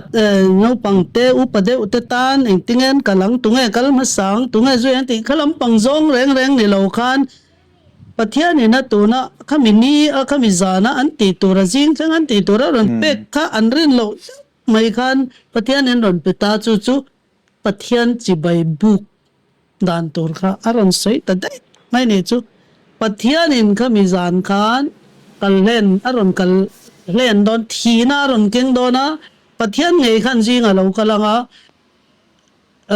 naupang te upa deuh te tan engtinge an kal ang tunge kal hmasa ang tunge zui ang tih kha lampang zawng reng reng ni lo khan Pathian in a tuna khami ni a khami zana an tih tur a zing thleng an tih tur a rawn pek kha an rin loh deuh mai khan Pathian in rawn pe ta chu chu Pathian chibai buk dan tur kha a rawn sawi ta daih mai nih chu. Pathianin khami zan khan kal hlen a rawn kal hlen dawn, thihna a rawn keng dawn a, Pathian ngei khan zingah lo kal ang a,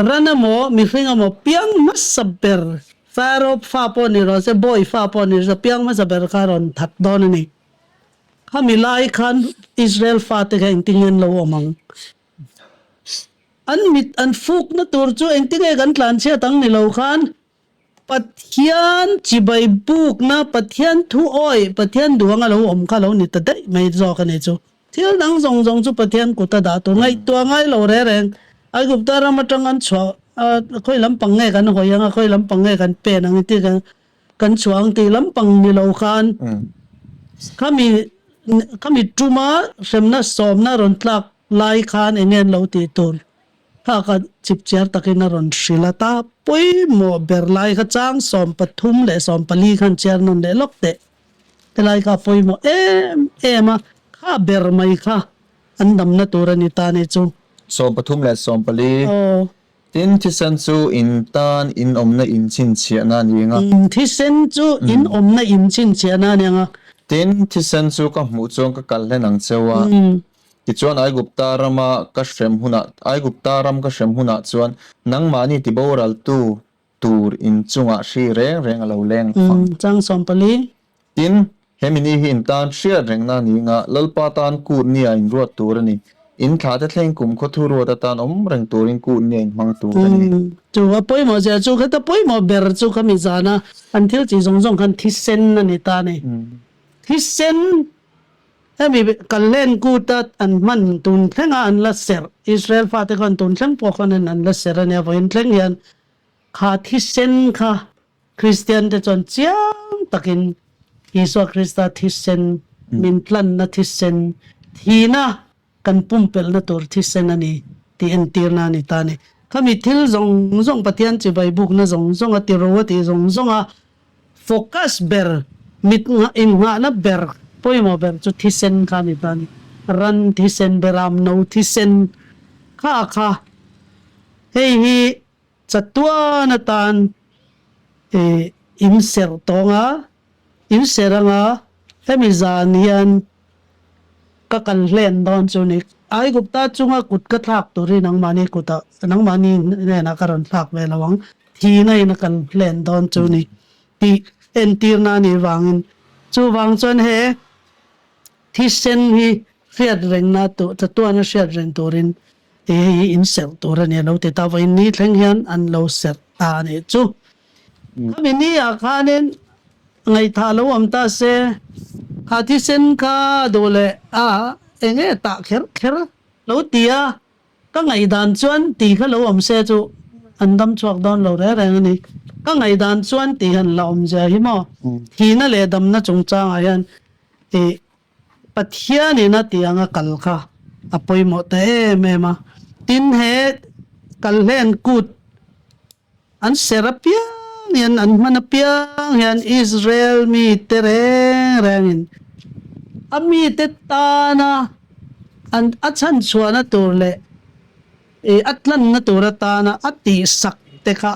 ran emaw mihring emaw piang hmasa ber, Pharaoh fa pawh ni rawh se, bawi fa pawh ni rawh se, piang hmasa ber kha a rawn that dawn a ni. Khami lai khan Israel fate kha engtin nge an lo awm ang? An mit an fukna tur chu engtinge kan tlanchhiat ang ni lo khan Pathian chibai bukna, Pathian thu awih, Pathian duang a lo awm kha lo ni ta daih mai zawk a ni chu. Thil dang zawng zawng chu Pathian kut a dah tur ngaihtuah ngai lo reng reng. Aigupta ram atang an chhuah a, khawi lampang nge kan hawi ang a, khawi lampang nge kan pen ang tih kan kan chhuah ang tih lampang ni lo khan khami khami tuma hremna sawmna rawn tlak lai khan eng nge an lo tih tur kha kha chipchiar takin a rawn hrilh a ta pawimawh ber lai kha chang 13 leh 14 khan chiar nawn leh lawk teh helai kha a pawimawh em em a kha ber mai kha an damna tur a ni ta ni chu. 13 leh 14. Aw. Tin, thisen chu in tan in awmna in chhinchhiahna a ni ang a. Thisen chu in awmna in chhinchhiahna a ni ang a. Tin, thisen chu ka hmuh chuan ka kal hlen ang cheu a. Tichuan Aigupta rama ka hrem hunah, Aigupta ram ka hrem hunah chuan nangmahni tiboraltu tur in chungah hri reng reng a lo leng fang. Chang 14. Tin, he mini hi in tan hriat rengna a ni ang a, Lalpa tan kut nia in ruat tur a ni. In thla te thleng kum khaw thu ruat atan awm reng turin kut ni a inhmang tur a ni. Chu a pawimawh zia chu khata pawimawh ber chu khami zana an thil chi zawng zawng khan thisen a ni ta a ni. Thisen hemi Kallen kuta an hman tun thlenga an la serh Israel fate khan tun thleng pawh khan an la serh a nia vawiin thleng hian kha thisen kha Kristian te chuan chiang takin Isua Krista thisen, min tlanna thisen, thihna kan pumpelhna tur thisen a ni tih entirna a ni ta a ni. Khami thil zawng zawng Pathian chibai bukna zawng zawng a tiro a tih zawng zawng a focus ber, mit innghahna ber pawimawh ber chu thisen kha a ni ta a ni. Ran thisen, beram no thisen kha kha hei hi Chatuan atan i inserh tawng a, inserh anga hemi zan hian ka kal hlen dawn chu ni. Aigupta chunga kut ka thlak turin nangmahni kutah, nangmahni hnenah ka rawn thlak ve lo ang, thihna in a kal hlen dawn chu ni tih entirna a nih vangin. Chuvang chuan he thisen hi hriat rengna tur, chatuana hriat reng turin Hei hi in serh tur a ni a lo ti ta vawiin ni thleng hian an lo serh ta a nih chu. Khami ni ah khanin ngaihthah lo awm ta se, kha thisen kha duh leh a eng nge tah kher kher lo ti a, ka ngaihdan chuan ti kha lo awm se chu an dam chhuak dawn lo reng reng a ni. Ka ngaihdan chuan ti han la awm zia hi maw thihna leh damna chungchangah hian ih Pathianin a tih anga kal kha a pawimawh ta em em a. Tin, he kalhlen kut an ser apiang hian, an hman apiang hian Israel mite reng rengin a mite tana an a chhanchhuahna tur leh I a tlanna tur atana a tihsak te kha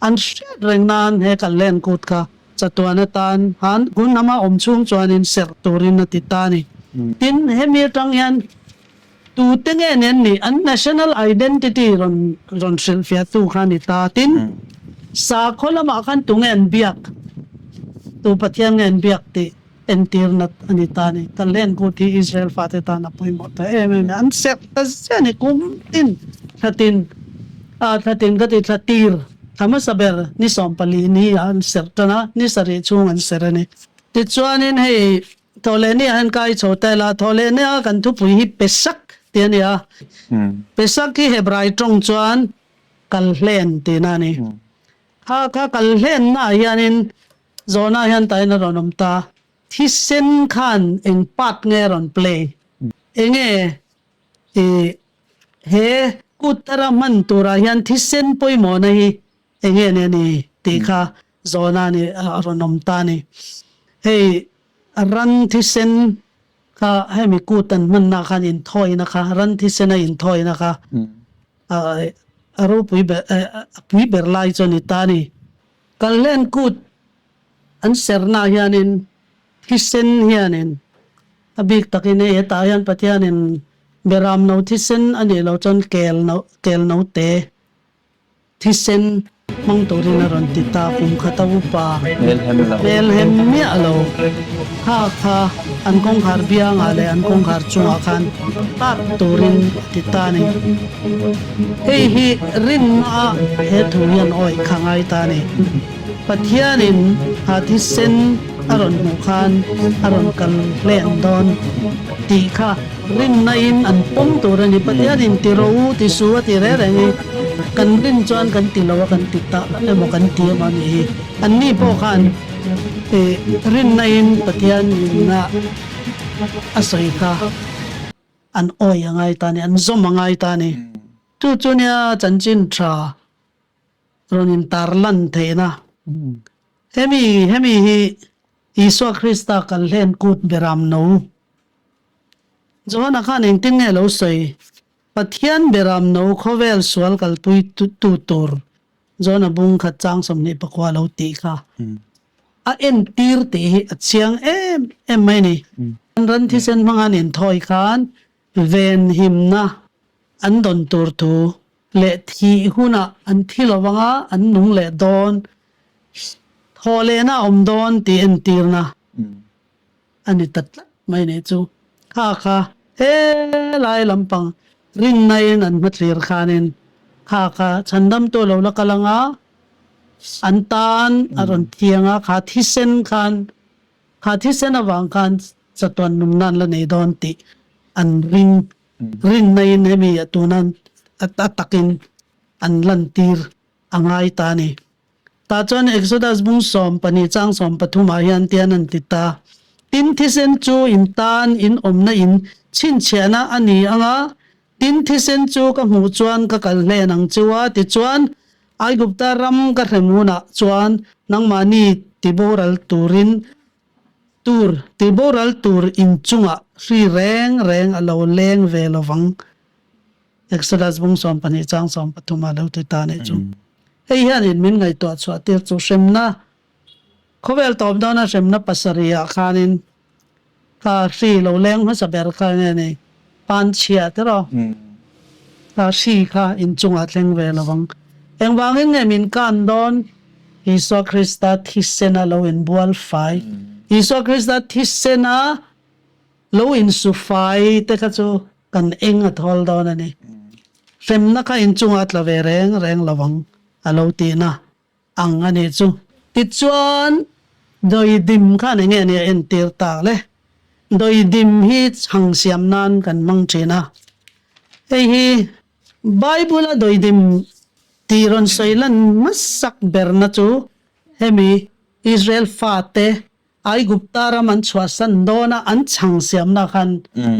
an hriat reng nan he kallen kut kha chatuan atan han hun ama awm chhung chuanin serh turin a ti ta a ni. Tin, hemi atang hian tute nge nen nih an national identity rawn rawn hrilhfiahtu kha a ni ta. Tin, sakhaw lamah khan tunge an biak, tu Pathian nge an biak tih entirna a ni ta a ni. Kallen kut hi Israel fate tan a pawimawh ta em em a, an serh ta ziah a ni. Kum tin thla tin ah thla tin ka ti thla tir thla hmasa ber ni 14 ni ah an serh tan a, ni sarih chhung an serh a ni. Tichuanin hei thawhlehni ah hian kai chho ta ila, thawhlehni a kan thupui hi Pesach tih a ni a. Pesach hi Hebrai tawng chuan kalhlen tihna a ni. Kha kha kalhlenna ah hianin Zawhna hian tahin a rawn awm ta. Thisen khan eng part nge a rawn play? Enge i he kut thara hman turah hian thisen pawimawhna hi enge nia ni tih kha zawhna a ni a rawn awm ta a ni. Hei ran thisen kha hemi kut an hmanna khan inthawina kha ran thisena inthawina kha a ropui ber a pui ber lai chu a ni ta a ni. Kalhlen kut an serna hianin thisen hianin a bik takin hei hetah hian Pathianin beram no thisen a nih loh chuan kel no kel no te thisen hmang turin a rawn ti ta kum khata upa hmelhem miah lo kha kha an kawngkhar biangah leh an kawngkhar chungah khan tat turin a ti ta a ni. Hei hi rinna ah he thu hian awih kha ngai ta a ni. Pathianin a thisen a rawn hmuh khan a rawn kal hlen dawn tih kha rinna in an pawm tur a ni. Pathianin ti rawh u ti su a ti reng reng hi kan rin chuan kan ti lo a kan ti ta emaw kan ti emaw a nih hi. Anni pawh khan rinna in Pathian inna a sawi kha. An awi a ngai ta a ni, an zawm a ngai ta a ni. Chu chu nia chanchin tha rawn intar lan theihna. Hemi hemi hi Isua Krista kalhlen kut beram no. Johana khan engtin nge lo sawi? Pathian beram no khawvel sual kalpui tu tur Johana bung khat chang 24 lo tih kha a entir tih hi a chiang em em mai a ni. Ran thisen hmanga an inthawi khan venhimna an dawn tur thu leh thih hunah an thi lo anga an nung leh dawn, thawh lehna a awm dawn tih entirna a ni ta tlat mai a nih chu. Kha kha. Helai lampang rinna in an hmathlir khanin kha kha chhandamtu lo la kal anga an tan a rawn thiang a, kha thisen khan kha thisen avang khan chatuan nunna an la nei dawn tih an ring rinna in hemi a tuna a takin an lantir a ngai ta a ni. Tah chuan Exodus bung 12 chang 13 ah hian tian an ti ta, Tin thisen chu in tan in awmna in chhinchhiahna a ni ang a, tin thisen chu ka hmuh chuan ka kal hlen ang chu a, tichuan Aigupta ram ka hrem hunah chuan nangmahni tiboral turin tur tiboral tur inchungah hri reng reng a lo leng ve lovang. Exodus bung 12 chang 13 ah lo ti ta nih chu. Hei hianin min ngaihtuah chhuah tir chu hremna khawvel tawp dawna hremna pasarih ah khanin kha hri lo leng hmasa ber kha nge ni pan chhia tiraw kha hri kha inchungah thleng ve lovang. Engvangin nge min kan dawn Isua Krista thisena lo inbual fai Isua Krista thisena lo insu fai te kha chu kan eng a thawl dawn a ni. Hremna kha inchungah a tla ve reng reng lo ang a lo tihna ang a nih chu. Tichuan, dawidim khan eng nge nia entir tak le? Dawidim hi chhang siam nan kan hmang thin a. Hei hi Bible-a dawidim tih rawn sawi lan hmasak berna chu hemi Israel fate Aigupta ram an chhuahsan dawna an chhang siamna khan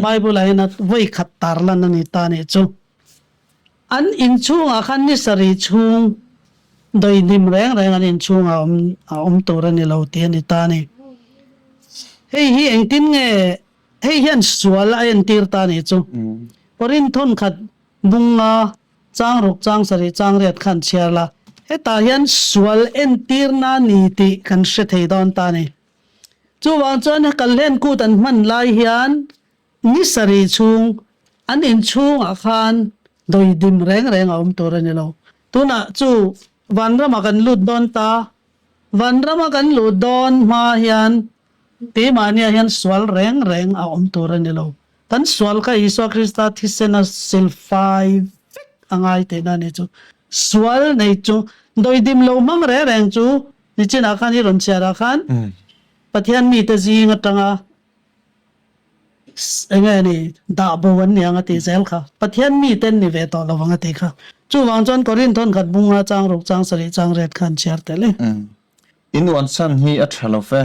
Bible-ah hian a vawi khat tar lan a ni ta nih chu. An inchhungah khan ni sarih chhung dawihnim reng reng an inchhungah awm a awm tur a ni lo tih a ni ta a ni. Hei hi engtin nge hei hian sual a entir ta nih chu. Korinth thawnkhat bunga Chang ruk chang sarih chang riat khan chhiar la, hetah hian sual entirna ni tih kan hre thei dawn ta a ni. Chuvang chuan kalhlen kut an hman lai hian ni sarih chhung an inchhungah khan dawidim reng reng a awm tur a ni lo. Tunah chu vanramah kan lut dawn ta, vanrama kan luh dawn hma hian keimahniah hian sual reng reng a awm tur a ni lo. Kan sual kha Isua Krista thisen a silfai vek a ngai tihna a ni chu. Sual nei chu dawidim lo hmang reng reng chu nichinah khan i rawn chhiarah khan Pathian mite zing atanga eng nge ni dah bo an ni ang a tih zel kha. Pathian mite an ni ve tawh lo ang a tih kha. Chuvang chuan Korinth thawnkhat bunga chang ruk chang sarih chang riat khan chhiar tel e. In uanchhan hi a tha lo ve.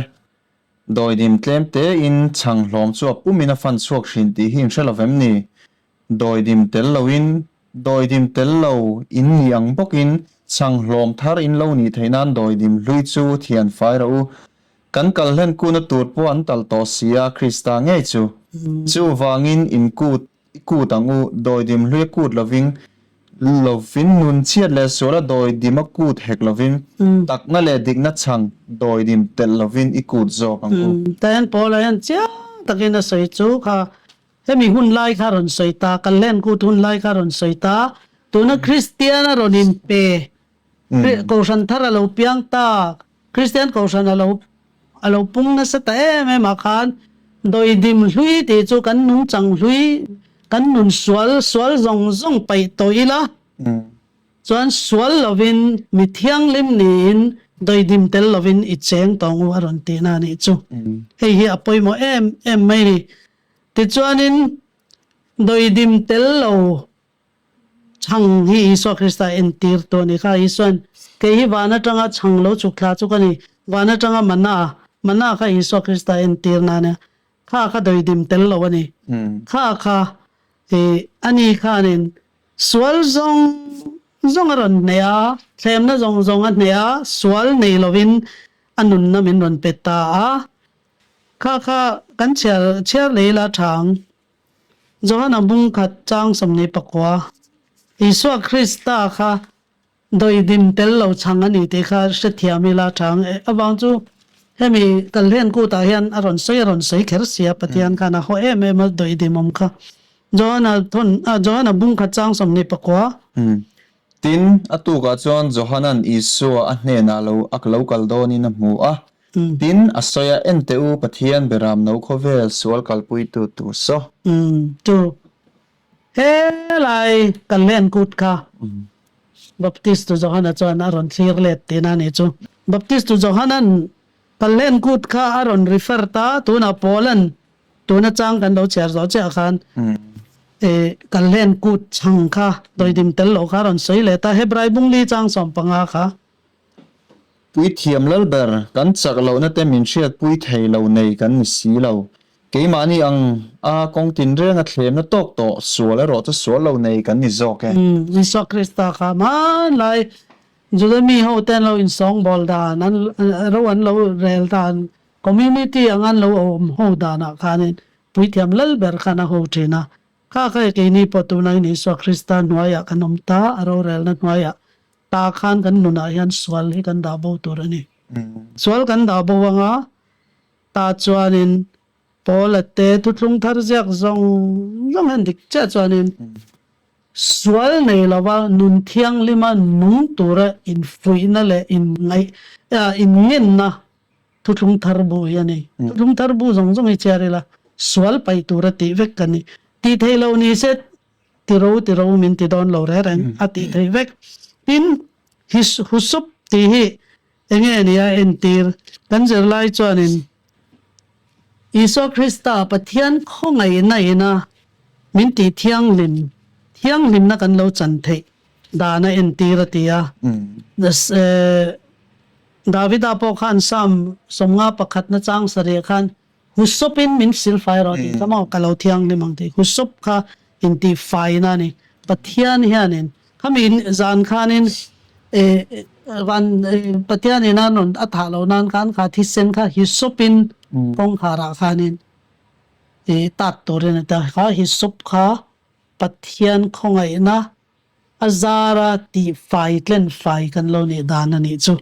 Dawidim tlem tein chhang hlawm chu a pumin a fan chhuak hrin tih hi in hre lo vem ni? Dawidim tel loin, dawidim tel lo in ni ang bawkin chhang hlawm thar in lo nih theih nan dawidim hlui chu thian fai rawh u. Kan kal hlen kuna tur pawh an tal tawh si a, Krista ngei chu. Chuvangin in kut I kut ang u, dawidim hlui a kut lovin, lovin nun chhiat leh sual a dawidim a kut hek lovin, takna leh dikna chhang dawidim telh lovin i kut zawk ang u. Tahan Paula hian chiang takin a sawi chu kha hemi hun lai kha a rawn sawi ta, Kalhlen kut hun lai kha a rawn sawi ta, tuna Kristian a rawn inpe, Kohhran thar a lo piang ta, Kristian Kohhran a lo A lo pung nasa ta em em ah khan dawidim hlui tih chu kan nungchang hlui, kan nun sual, sual zawng zawng paih tawh ila chuan sual lovin mi thianghlim niin dawidim tel lovin i cheng tawh ngu a rawn tihna a nih chu. Hei hi a pawimawh em em mai a ni. Tichuanin dawidim tel lo Chhang hi Isua Krista entir tawh a ni kha. Isuain, Kei hi van atanga chhang lo chhuk thla chu ka ni, van atanga mana, mana kha Isua Krista entir na ania, kha kha dawidim tel lo a ni. Kha kha i ani khanin sual zawng zawng a rawn hneh a, thlemna zawng zawng a hneh a, sual nei lovin a nunna min rawn pe ta a. Kha kha kan chhiar chhiar lei la thang. Johana bung khat chang 24, Isua Krista kha dawidim tel lo chhang a ni tih kha hrethiam ila chang e. Avang chu hemi kalhlen kutah hian a rawn sawi a rawn sawi kher sia Pathian khan a haw em em a dawidim awm kha. Johana thawn ah Johana bung khat chang 24. Tin, a tukah chuan Johana'n Isua a hnenah lo a lo kal dawnin a hmu a. Tin, a sawi a, En teh u, Pathian Beram no khawvel sual kalpuitu tur saw. Chu helai kan len kut kha Baptist tu Johana chuan a rawn thlir let tihna a nih chu. Baptist tu Johanan kan len kut kha a rawn refer ta, tunah Paula'n tuna chang kan lo chhiar zawh chiah khan kan len kut chhang kha dawidim tel loh kha a rawn sawi leh ta, Hebrai bungli chang 15 kha. Puithiam Lalber, kan chak lohna te min hriatpui thei lo nei kan ni si lo. Keimahni ang a kawng tinrenga thlemna tawk tawh sual erawh chu sual lo nei kan ni zawk e. Isua Krista kha hmanlai Juda mi ho te an lo insawngbawl dan, an ro an lo rel dan, community ang an lo awm ho danah khanin Puithiam Lalber khan a ho thin a. Kha kha keini pawh tunlaiin Isua Krista hnuaiah kan awm ta, a rorelna hnuaiah Ta khan kan nunah hian sual hi kan dah bo tur a ni. Sual kan dah bo anga ta chuanin Paula te thuthlung thar ziak zawng zawng hian dik chiah chuanin sual nei lova nun thianghlima nung tura infuihna leh inngaih inngenna thuthlung thar bu hi a ni. Thuthlung thar bu zawng zawng hi chhiar ila sual paih tura tih vek kan ni. Tih theih loh ni se Tiro tiro min ti dawn lo reng reng a tih theih vek. Tin, Husup tih hi enge nia entir kan zirlai chuanin Isua Krista Pathian khawngaihna ina min tih thianghlim, thianghlimna kan lo chan theih dan a entir a ti a. Davida pawh khan Psalm 51 chang sarih khan Husawpin min silfai rawh tih kha maw ka lo thianghlim ang tih husawp kha intihfaina a ni. Pathian hianin khami zan khanin van Pathianin a rawn a thah loh nan khan kha thisen kha hisawpin kawngkharah khanin tat turin a ti a. Kha hisawp kha Pathian khawngaihna a zara tihfai tlenfai kan lo nih dan a nih chu.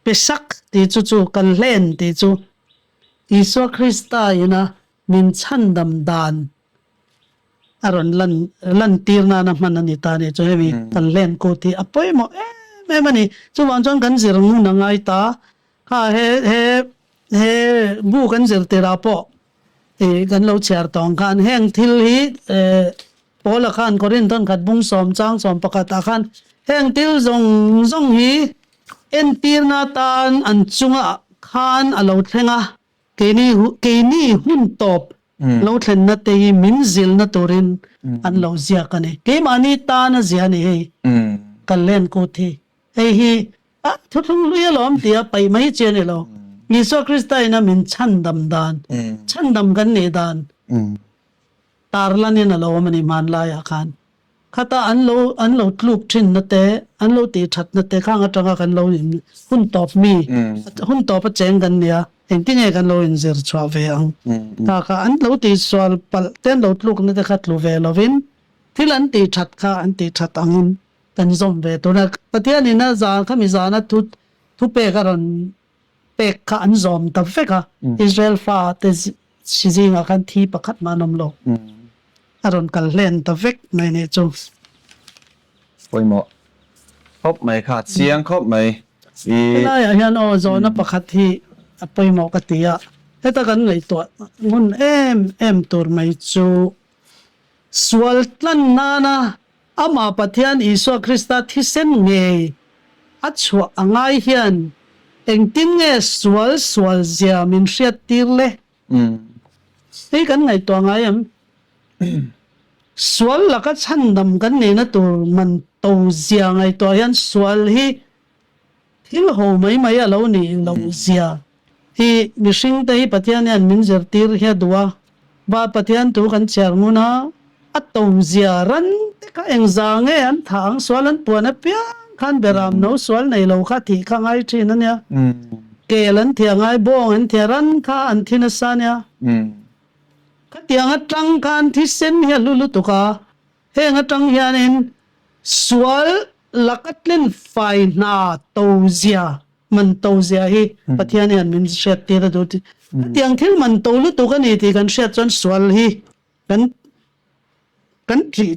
Pesak tih chu chu kan hlen tih chu Isua Krista ina min chhandam dan a rawn lan lantir nana hman a ni ta a nih chu hemi kan hlen kut hi a pawimawh em em a ni. Chuvang chuan kan zir ngun a ngai ta. Kha he he he bu kan zir tirah pawh ih kan lo chhiar tawh ang khan heng thil hi eh Paula khan Korinth thawn khat bung sawm chang sawm pakhat ah khan heng thil zawng zawng hi entirna atan an chungah khan a lo thleng a, keini keini hun tawp lo thlenna te hi min zilna turin an lo ziak a ni. Keimahni tan a zia a ni hei kan len kut hi. Hei hi a thuthlung hlui alawm tia paih mai chi a ni lo. Isua Krista ina min chhandam dan, chhandam kan nih dan, Tarlanin a lo awm a ni hmanlaiah khan. Khata an lo an lo tluk thinna te, an lo tih thatna te khang atanga kan lo in hun tawp mi, hun tawp a cheng kan nia, engtinge kan lo inzir chhuah ve ang. Kha kha an lo tih sual palh te an lo tlukna te kha tlu ve lovin thil an tih that kha an tih that angin kan zawm ve tur a. Pathianin a zan khami zana thu thupek a rawn pek kha an zawm ta vek a, Israel fa te si zingah khan thi pakhat mah an awm lo. A rawn kal hlen ta vek mai nih chu. Pawimawh khawp mai kha, chiang khawp mai. I. Helaiah hian aw zawhna pakhat hi a pawimawh ka ti a, heta kan ngaihtuah ngun em em tur mai chu sual tlan nana Amah Pathian Isua Krista thisen ngei a chhuah a ngai hian engtin nge sual sual zia min hriat tir le? Hei kan ngaihtuah ngai em? Sual laka chhandam kan nihna tur man to zia ngaihtuah hian sual hi Thil ho mai mai a lo nih loh zia hi mihring te hi Pathian hian min zirtir hi a duh a, va Pathian thu kan chhiar ngun a, a to zia ran te kha engza nge an thah ang sual an puan apiang khan beram no sual nei lo kha thih kha ngai thin a nia, kel an thiah ngai, bawng an thiah ran kha an thi nasa a nia. Khatiang atang khan thisen hi a hlu lutuk a, Heng atang hianin sual laka tlin fai hna to zia, man to zia hi Pathian hian min hriat tir a duh tih. Hetiang thil man to lutuk a ni tih kan hriat chuan sual hi kan kan ṭih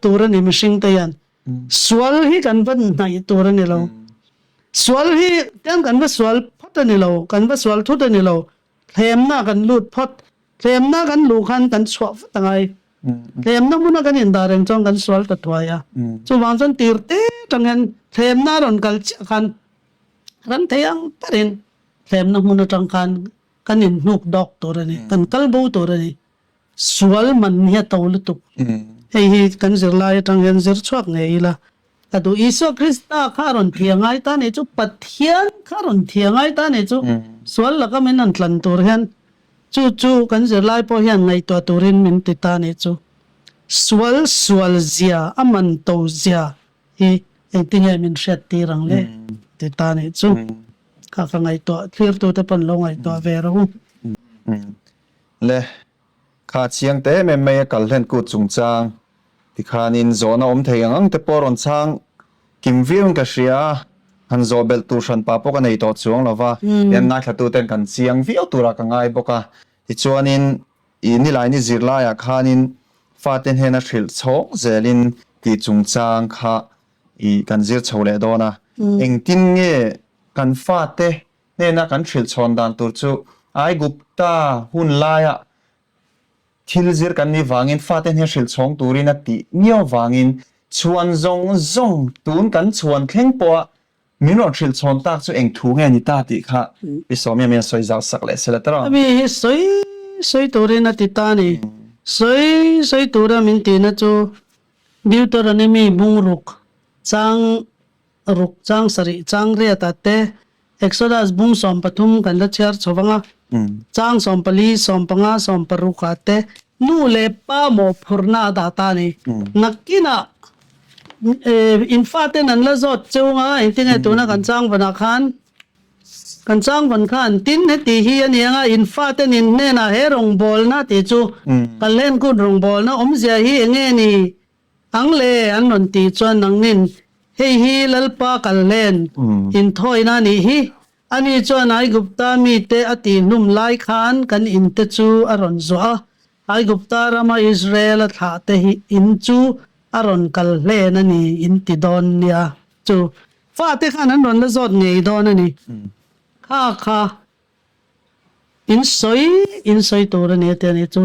tur a ni mihring te hian. Sual hi kan va hnaih tur a ni lo. Sual hi tiang kan va sual phawt. phawt a ni lo, kan va sual thut a ni lo, thlemna kan lut phawt, thlemna kan luh khan kan chhuah vat a ngai. Thlemna hmuna kan indah reng chuan kan sual ta thuai a. Chuvang chuan tir te tang hian thlemna a rawn kal chiah khan ram thei ang berin thlemna hmun atang khan kan inhnuk dawk tur a ni, kan kal bo tur a ni. Sual man hi a to lutuk. Hei hi kan zirlai atang hian zir chhuak ngei ila ka duh. Isua Krista kha a rawn thih a ngai ta nih chu, Pathian kha a rawn thih a ngai ta nih chu, sual laka min rawn tlan tur hian chu chu kan zirlai pawh hian ngaihtuah turin min ti ta nih chu. Sual sual zia, a man to zia hi engtinge min hriat tir ang le ti ta nih chu. Kha ka ngaihtuah thlirtute pawn lo ngaihtuah ve rawh u. Le, kha chiang te em em mai a kal hlen kut chungchang tikhanin zawhna awm thei ang ang te pawh rawn chhang kim viauin ka hria a, han zawh belh tur hran pa pawh ka nei tawh chuang lo va, tian ngaithla ten kan chiang viau turah ka ngai bawk a. Tichuanin i nilaini zirlaiah khanin fate hnena hrilh chhawng zelin tih chungchang kha i kan zir chho leh dawn a, engtin nge kan fate Hnena kan hrilh chhawn dan tur chu Aigupta hun laia thil zir kan nih vangin fate hnen hrilh chhawng turin a tih miau vangin chhuan zawng zawng tun kan chhuan thleng pawha min rawn hrilh chhawn tak chu eng thu nge ni ta tih kha Pi Sawmia mian sawi zau sak leh sela tawh. Ami hi sawi sawi turin a ti ta a ni. Sawi sawi tura min tihna chu Deuteronomy bungruk chang Ruk chang sarih chang riat ah te Exodus bung 13 kan la chhiar chho vang a, chang 14, 15, 16 ah te nu leh pa mawhphurhna a dah ta a ni. Nakinah in faten an la zawt cheu ang a, engtinge tuna kan chang vanah khan kan chang van khan tin heti hi a ni ang a, in faten in hnenah he rawngbawlna tih chu kan lenkut rawngbawlna awmzia hi enge ni? Ang le, an rawn tih chuan nangnin, Hei hi Lalpa kal hlen, inthawina a nih hi. Ani chuan Aigupta mite a tihhlum lai khan kan inte chu a rawn zuah a, Aigupta rama Israel-a thlahte hi in chu a rawn kal hlen a ni in ti dawn nia. Chu fate khan an rawn la zawt ngei dawn a ni. Kha kha. In sawi in sawi tur a ni a ti a ni chu.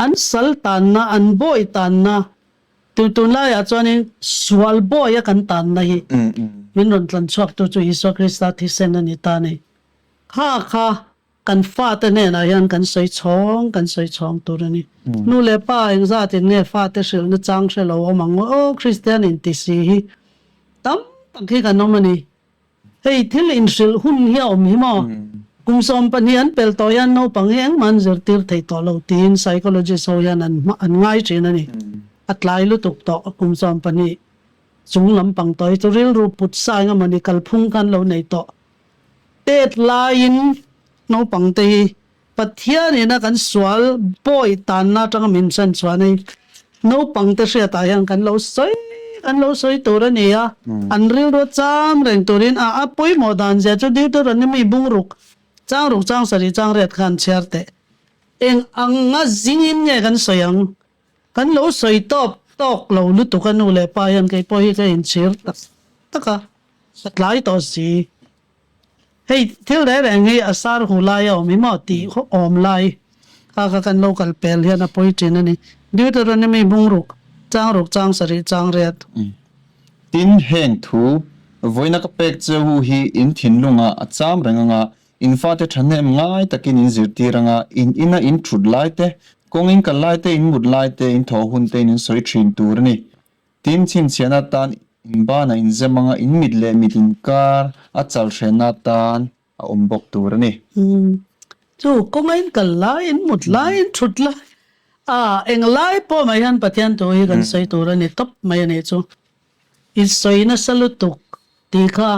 An sal tanna, an bawi tanna, tu tunlaiah chuanin sual bawi a kan tanna hi min rawn tlan chhuaktu chu Isua Krista thisen a ni ta a ni. Kha kha kan fate hnenah hian kan sawi chhawng kan sawi chhawng tur a ni. Nu leh pa engzatin nge fate hrilhna chang hre lo awm ang aw Kristian inti si hi tam tak hi kan awm a ni. Hei thil inhrilh hun hi a awm hi maw? Kum 12 an pel tawh hian naupang hi engmah an zirtir thei tawh lo tiin psychologist ho hian an an ngai thin a ni. A tlai lutuk tawh kum 12 chung lampang tawh hi chu rilru put sa eng emaw ni kalphung khan lo nei tawh. Tet laiin naupang te hi Pathian ina kan sual bawi tanna atanga min chhan chuan hei naupang te hriatah hian kan lo sawi kan lo sawi tur a ni a, an rilru cham reng turin a a pawimawh dan zia chu Deuteronomy bung ruk chang ruk chang sarih chang riat khan chhiar teh. Eng anga zingin nge kan sawi ang? Kan lo sawi tawp tawk lo lutuk a nu leh pa hian kei pawh hi ka inchhir tak tak a, ka tlai tawh si. Hei thil reng reng hi a sar hu lai a awm hi maw tih awm lai kha kha kan lo kal pel hian a pawi thin a ni. Deuteronomy bung ruk, chang ruk chang sarih chang riat. Tin, heng thu vawiina ka pek che u hi in thinlungah a cham reng anga, in fate thahnem ngai takin in zirtir anga, in ina in thut lai te, kawng in kal lai te, in mut lai te, in thawh hun te in in sawi thin tur a ni. Tin, chhinchhiahna atan in banah in zem anga in mit leh mit inkar a chal hrenna atan a awm bawk tur a ni. Chu kawnga in kal lai, in mut lai, in thut lai, a eng lai pawh mai hian Pathian thu hi kan sawi tur a ni tawp mai a nih chu. I sawi nasa lutuk tih kha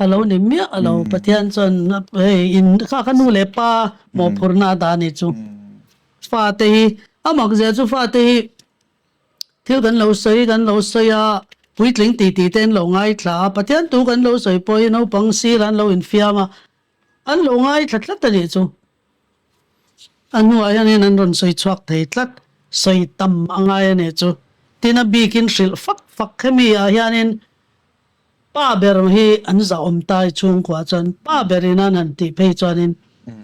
a lo ni miah lo. Pathian chuan hei in kha kha nu leh pa mawhphurhna a dah a nih chu. Fate hi a mak zia chu fate hi Thil kan lo sawi kan lo sawi a, puitling tih tih te an lo ngaithla a, Pathian tu kan lo sawi pawh hi naupang sir an lo infiam a, an lo ngaithla tlat a nih chu. A hnuah hianin an rawn sawi chhuak thei tlat, sawi tam a ngai a nih chu. Tin a bikin hrilh fak fak hemi ah hianin. Pa ber hi an zahawm ta i chhungkua chuan pa berin an han tih phei chuanin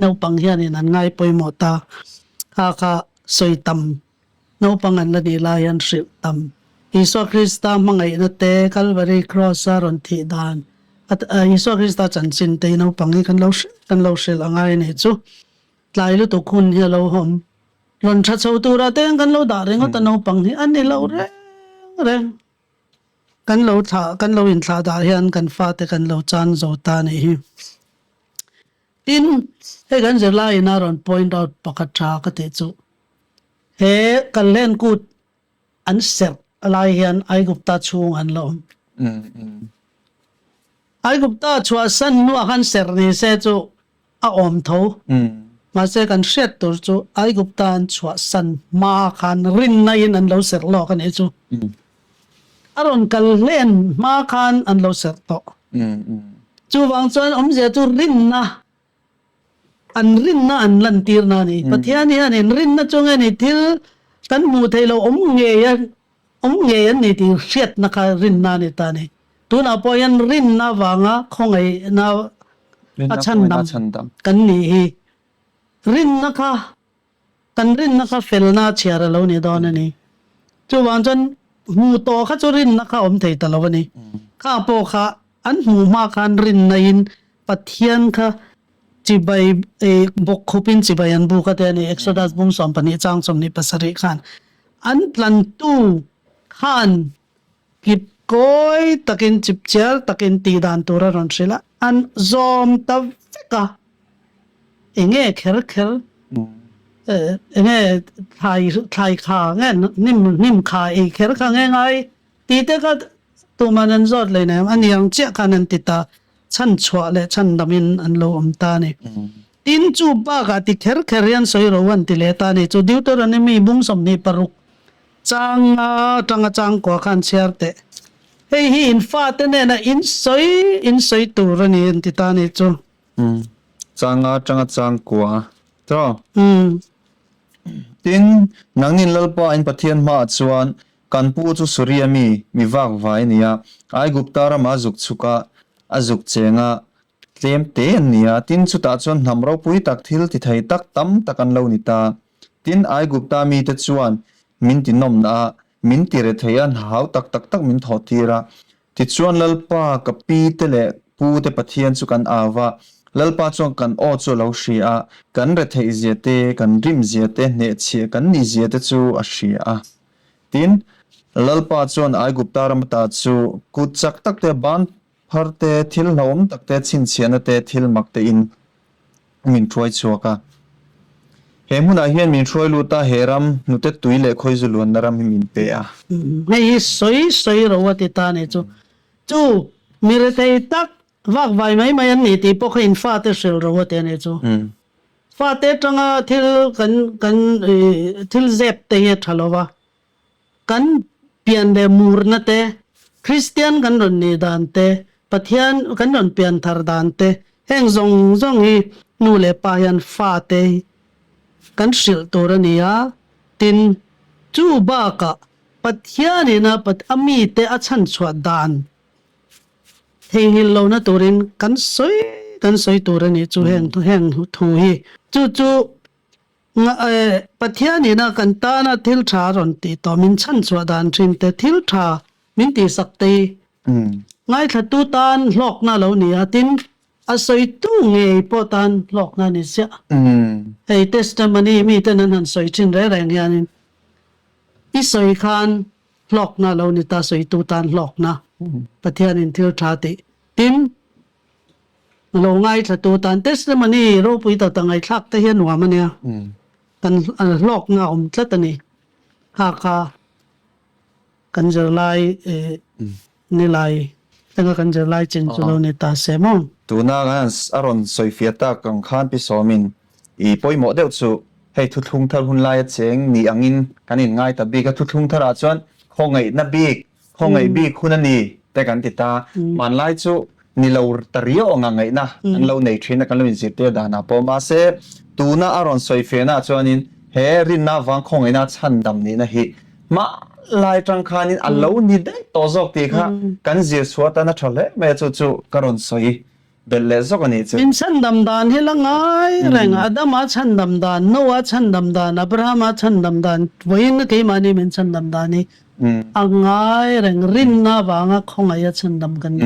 naupang hianin an ngai pawimawh ta. Kha kha sawi tam naupang an la nih lai hian hrilh tam. Isua Krista hmangaihna te, Kalvari Kraws a rawn thih dan, Isua Krista chanchin te hi naupang hi kan lo hrilh kan lo hrilh a ngai a nih chu. Tlai lutuk hun hi a lo awm. Rawn tha chho turah te hian kan lo dah ringawt a naupang hi a ni lo reng reng. Kan lo thlah kan lo inthlah dah hian kan fate kan lo chan zo ta a nih hi. Tin, hei kan zirlaiin a rawn point out pakhat tha ka tih chu he Kalhlen kut an serh lai hian Aigupta chhung an la awm. Aigupta chhuahsan hnuah khan serh ni se chu a awm tho. Mahse kan hriat tur chu Aigupta an chhuahsan hma khan rinna in an lo serh lawk a nih chu. A rawn kal hlen hma khan an lo serh tawh. Chuvang chuan awmzia chu rinna an rinna an lantirna a ni. Pathian hianin rinna chu nge ni thil kan hmuh theih loh awm ngei a awm ngei an ni tih hriatna kha rinna a ni ta a ni. Tunah pawh hian rinna avanga khawngaihna a chhandam kan nih hi. Rinna kha kan rinna kha felna a chhiar a lo ni dawn a ni. Chuvang chuan hmuh tawh kha chu rinna kha awm thei ta lo a ni. Kha pawh kha an hmuh hma khan rinna in Pathian kha chibai bawk khupin chibai an buk a ti a ni. Exodus bung 12 chang 27 khan an tlantu khan kip kawi takin chipchiar takin tih dan tur a rawn hrilh a, an zawm ta vek a. Enge kher kher enge thlai thlai kha nge hnim hnim kha ei kher kha nge ngai tih te kha tuman an zawt leh nem a niang chiah khan an ti ta chhan chhuah leh chhan dam in an lo awm ta a ni. Tin chu bakah ti kher kher hian sawi ro an ti leh ta a ni. Chu Deuteronomy bung 26 chang nga atanga chang kua khan chhiar teh. Hei hi in fate nena in sawi in sawi tur a ni an ti ta a ni chu. Umm chang nga atanga chang kua tawh. Tin, nangnin Lalpa in Pathian hmaah chuan kan pu chu Suria mi, mi vak vai a ni a, Aigupta ramah a zuk chhuk a, a zuk cheng a, tlem te an ni a, tin chutah chuan hnam ropui tak thil ti thei tak tam tak an lo ni ta. Tin, Aigupta mite chuan min ti nawmna a, min ti re thei a, hna hau tak tak tak min thawh tir a. Tichuan Lalpa, ka pi te leh pu te Pathian chu kan au va, Lalpa chuan kan aw chu a lo hria a, kan retheih zia te, kan rim zia te, hnehchhiah kan nih zia te chu a hria a. Tin, Lalpa chuan Aigupta ram ata chu kut chak tak te, ban phar te, thil hlauhawm tak te, chhinchhiahna te, thil mak te in min hruai chhuak a. He hmunah hian min hruai lut a, he ram hnute tui leh khawizu luanna ram hi min pe a. Hei hi sawi sawi ro a ti ta ni chu. Chu mi rethei tak vak vai mai mai an ni tih pawh kha in fate hrilh ro a ti a ni chu. Fate atanga thil kan kan thil zep te hi a tha lo va. Kan pian leh murna te, Kristian kan rawn nih dan te, Pathian kan rawn pian thar dan te, heng zawng zawng hi nu leh pa hian fate hi kan hrilh tur a ni a. Tin, chu bakah Pathianin a a mite a chhanchhuah dan theihnghilh lohna turin kan sawi kan sawi tur a nih chu heng heng thu hi. Chu chu Pathian ina kan tana thil tha rawn tih tawh min chhanchhuah dan thin te thil tha min tihsak te hi ngaithlatu tan hlawkna a lo ni a, tin a sawitu ngei pawh tan hlawkna a ni ziah. Hei testimony miten an han sawi thin reng reng hianin i sawi khan hlawkna a lo ni ta, sawitu tan hlawkna Pathianin thil tha tih tin Lo ngaithlatu tan testimony ropui tak tak ngaihthlak te hi a nuam a nia. Kan hlawkna a awm tlat a ni. Kha kha kan zirlai nilai tlenga kan zirlai chin chu lo ni ta se maw. Tuna kan a rawn sawifiah tak ang khan Pi Sawmin i pawimawh deuh chu hei thuthlung thar hun laia cheng ni angin kan inngai ta bik a, thuthlung tharah chuan khawngaihna bik Khawngaih bik hun a ni te kan ti ta. Hmanlai chu ni lo ta riau anga ngaihna an lo nei thin a, kan lo inzirtir danah pawh. Mahse, tuna a rawn sawi fehnaah chuanin he rinna avang khawngaihna chhandam nihna hi hma lai tang khanin a lo ni daih tawh zawk tih kha kan zir chhuah atan a tha hle mai a, chu chu ka rawn sawi belh leh zawk a nih chu. Min chhandam dan hi la ngai reng, Adama chhandam dan, Noah chhandam dan, Abrahama chhandam dan, vawiin keimahni min chhandam dan hi a ngai reng, rinna avanga khawngaih a chhandam kan ni.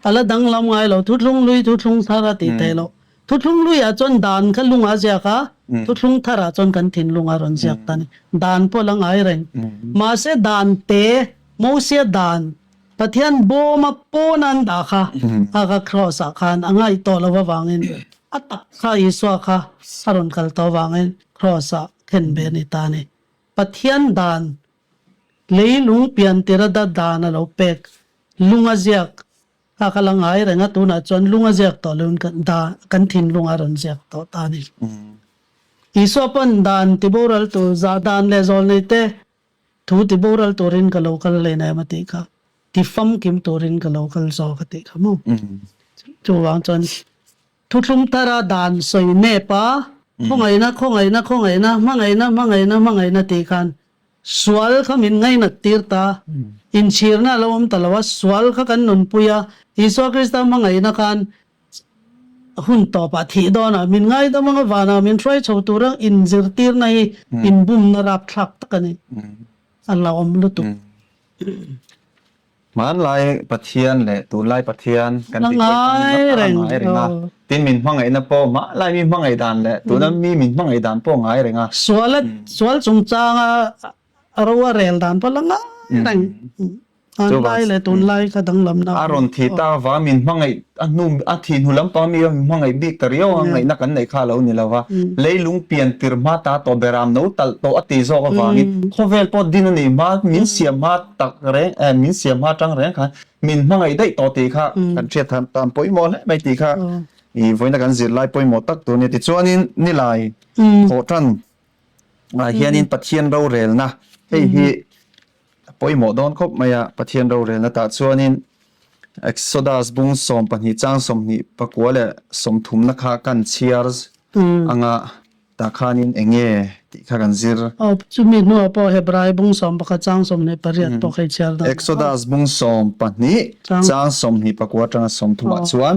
A la danglam ngai lo, thuthlung lui thuthlung thar a tih theih loh. Thuthlung luiah chuan dan kha lung a ziak a, thuthlung tharah chuan kan thinlung a rawn ziak ta a ni. Dan pawh la ngai reng. Mahse dan te, Mosia dan, Pathian bawma pawn an dah kha, kha kha cross ah khan a ngaih tawh lo avangin a tak kha Isua kha a rawn kal tawh avangin cross ah khen ve a ni ta a ni. Pathian dan, leilung pian tira da dan a lo pek, lung a ziak Kha ka la ngai reng a, tunah chuan lung a ziak tawh loin kan da kan thinlung a rawn ziak tawh ta a ni. Isua pawn dan ti boral tur zah dan leh zawl nei te thu ti boral turin ka lo kal len em a tih kha, ti famkim turin ka lo kal zawk a tih kha maw. Chuvang chuan Thuthlung thara dan sawi nep a, khawngaihna, khawngaihna, khawngaihna, hmangaihna, hmangaihna, hmangaihna tih khan sual kha min ngainat tir ta. Inchhirna a lo awm ta lo a, sual kha kan nunpui a, Isua Krista hmangaihna khan hun tawpah thih dawnah min ngaidam anga vanah min hruai chho tura inzirtirna hi inbumna rapthlak tak a ni. A hlauhawm lutuk. Hmanlai Pathian leh tunlai Pathian kan tih pawh hi a ngai reng a, tin min hmangaihna pawh hmanlai mi hmangaih dan leh tuna mi min hmangaih dan pawh a ngai reng a. Sual a sual chungchanga ro a rel dan pawh la ngai reng. Hmanlai leh tunlai kha danglamna a rawn thi ta avang min hmangaih a hnu a thih hnu lampang mi a min hmangaih bik ta riau a ngaihna kan neih kha a lo ni lo va. Leilung pian tir hma ta tawh beram no talh tawh a ti zawk avangin khawvel pawh din a nih hma min siam hma tak reng eh min siam hma tang reng khan min hmangaih daih tawh tih kha kan hriat than tan pawimawh hle mai tih kha i vawiina kan zirlai pawimawh tak tur a ni. Tichuanin nilai thawh tan ah hianin Pathian rorelna hei hi a pawimawh dawn khawp mai a, Pathian rorelna tah chuanin Exodus bung 12 chang 24 leh 30 na kha kan chhiar anga tah khanin eng nge tih kha kan zir. Aw, chumi hnuah pawh Hebrai bung 11 chang 28 pawh kha i chhiar dan. Exodus bung 12 chang 24 atanga 30 ah chuan,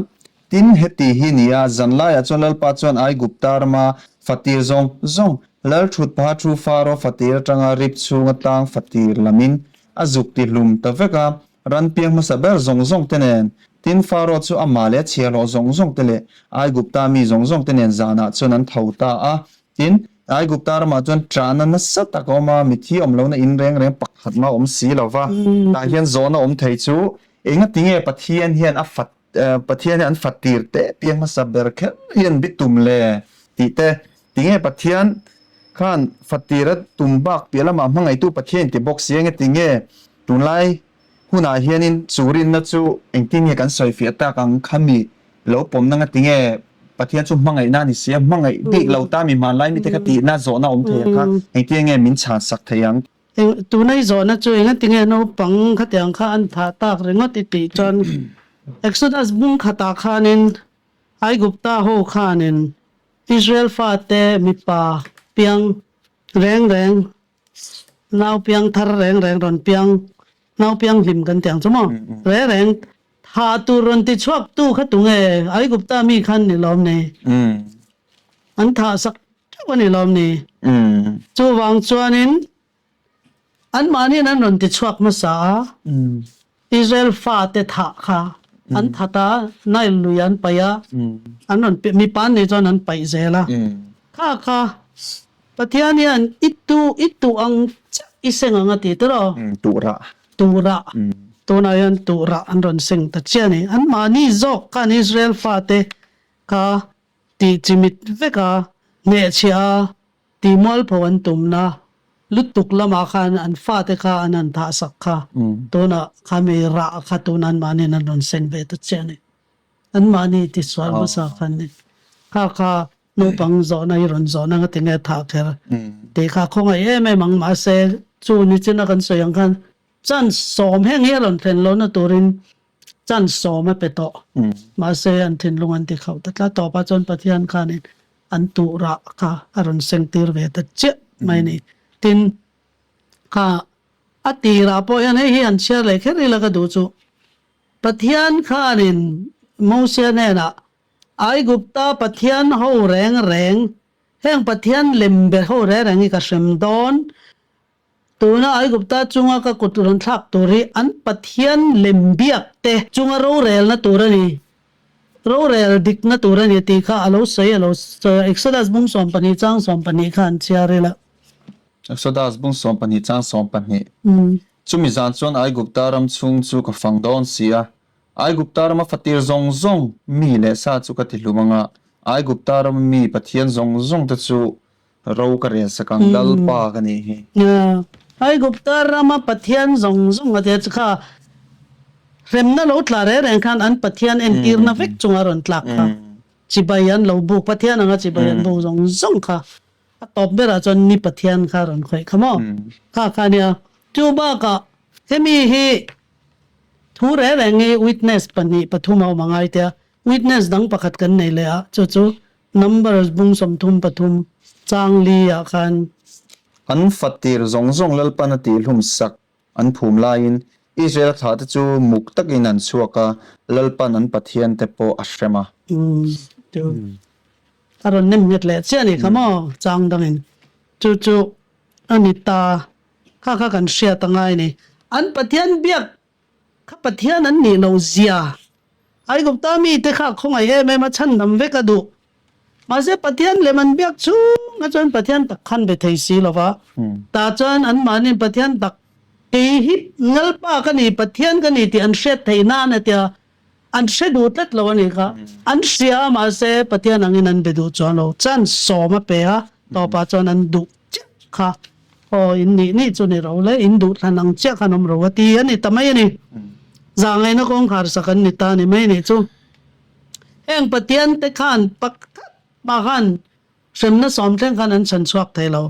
Tin, heti hi ni a, zanlaiah chuan Lalpa chuan Aigupta rama fatir zawng zawng, Lal thut paha thu Faro fatir atanga rip chhunga tlang fatir lamin a zuk ti hlum ta vek a, ran piang hmasa ber zawng zawng te nen. Tin, Faro chu amah leh a chhiahhlawh zawng zawng te leh Aigupta mi zawng zawng te nen zanah chuan an tho ta a. Tin, Aigupta ramah chuan ṭahna nasa tak a awm a, mithi awm lohna in reng reng pakhat mah a awm si lo va. Tah hian zawhna awm thei chu engati nge Pathian hian a fat Pathian hi an fat tir teh piang hmasa ber kher hi an bitum le tih te, tinge Pathian khan fat tir a tum bak piah lamah hmangaihtu Pathian inti bawk si enge tinge tunlai hunah hianin chu rinna chu engtin nge kan sawifiah tak ang khami lo pawmna nga tinge Pathian chu hmangaihna a ni si a, hmangaih bik lo ta mi hmanlai mite kha tihna zawhna awm thei ang kha engtin nge min chhan sak thei ang. Tuna i zawhna chu engatinge naupang khatiang kha an thah tak ringawt i tih chuan Exodus bung khatah khanin Aigupta ho khanin Israel fate mipa piang reng reng nau piang thar reng reng rawn piang nau piang hlim kan ti ang chu maw reng reng thah tur rawn ti chhuak tu kha tunge Aigupta mi khan ni lawm ni an thah sak Theuh a ni lawm ni? Chuvang chuanin anmahniin an rawn ti chhuak hmasa a, Israel fate thah kha an that a, Nile lui an paih a, an rawn mipa an nih chuan an paih zel a. Kha kha Pathian hian i tu i tuh ang chiah i seng ang a ti tiraw? Tuhrah. Tuhrah. Tunah hian tuhrah an rawn seng ta chiah a ni. Anmahni zawk khan Israel fate kha Tih chimit veka hnehchhiah a tih mualpho an tumna lutuk lamah khan an fate kha an han thahsak kha tunah khami rah kha tun anmahniin an rawn seng ve ta chiah a ni. Anmahni tisual hmasa kha an ni. Kha kha naupang zawhna hi rawn zawhna nga tinge thah kher tih kha khawngaih em em ang mahse chu nichina kan sawi ang khan chance sawm heng hi a rawn thlen lohna turin Chance sawm a pe tawh. Mahse an thinlung an ti khauh ta tlat tawp a, chuan Pathian khanin an tuh rah kha a rawn seng tir ve ta chiah mai a ni. Tin, kha A tirah pawh hian hei hi an chhiar leh kher ila ka duh chu. Pathian khanin Mosia hnenah, Aigupta pathian ho reng reng, heng pathian lem ber ho reng reng hi ka hrem dawn, Tuna Aigupta chunga ka kut rawn thlak tur hi an pathian lem biak te chunga rorelna tur a ni, rorel dikna tur a ni tih kha a lo sawi a lo sawi a, Exodus bung 12 chang 12 kha an chhiar ila. Exodus bung 12 chang 12. Chumi zan chuan Aigupta ram chhung chu ka fang dawn si a, Aigupta rama fatir zawng zawng mi leh sa chu ka ti hlum anga, Aigupta rama mi pathian zawng zawng te chu Ro ka rel sak ang, Lalpa ka nih hi. Aigupta rama Pathian zawng zawng a tia chu kha hremna lo tla reng reng khan an Pathian entirna vek chunga rawn tlak kha chibai an lo buk, Pathian anga chibai an buk zawng zawng kha a tawp berah chuan ni Pathian kha rawn khawih kha maw? Kha kha a nia. Chu bakah hemi hi thu reng reng hi witness pahnih pathum a awm a ngai tia, witness dang pakhat kan nei leh a, chu chu Numbers bung 33 chang li ah khan. An fatir zawng zawng Lalpan a tihhlum sak an phum laiin Israel thlahte chu muk takin an chhuak a, Lalpan an Pathiante pawh a hrem a. Chu a rawn nem nghet leh chiah a nih kha maw chang dangin. Chu chu a ni ta kha kha kan hriat a ngai a ni. An Pathian biak Kha Pathian an nih loh zia Aigupta mite kha khawngaih em em a chhandam vek a duh. Mahse Pathian lem an biak chhung a chuan Pathian tak khan be thei si lo va. Tah chuan anmahniin Pathian tak kei hi Lalpa ka ni, Pathian ka ni tih an hriat theih nan a tia an hre duh tlat lo a nih kha. An hria a mahse Pathian angin an be duh chuan lo. Chance sawm a pe a, tawpah chuan an duh chiah kha. Aw, in nih nih chu ni ro le, in duh thlan ang chiah khan awm ro a ti a ni ta mai a ni. Zahngaihna kawngkhar sak an ni ta ni mai nih chu. Heng Pathian te khan pakhat mah khan hremna sawm thleng khan an chhan chhuak thei lo.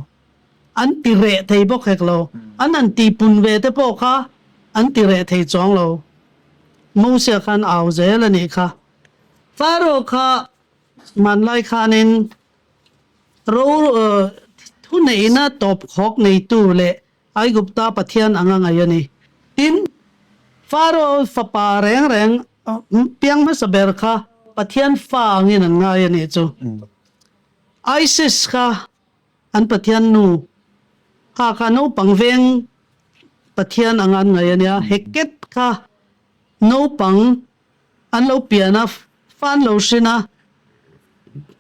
An ti reh thei bawk hek lo. An han ti pun ve te pawh kha an ti reh thei chuang lo. Mosia khan au zel a nih kha. Pharaoh kha hmanlai khanin Ro thuneihna tawpkhawk neitu leh Aigupta pathian anga ngaih a ni. Tin, Pharaoh fapa reng reng piang hmasa ber kha pathian fa angin an ngai a nih chu. Isis kha an pathian nu kha kha naupang veng pathian anga an ngaih a nia. Heket kha naupang An lo pian a, fa an lo hrin a,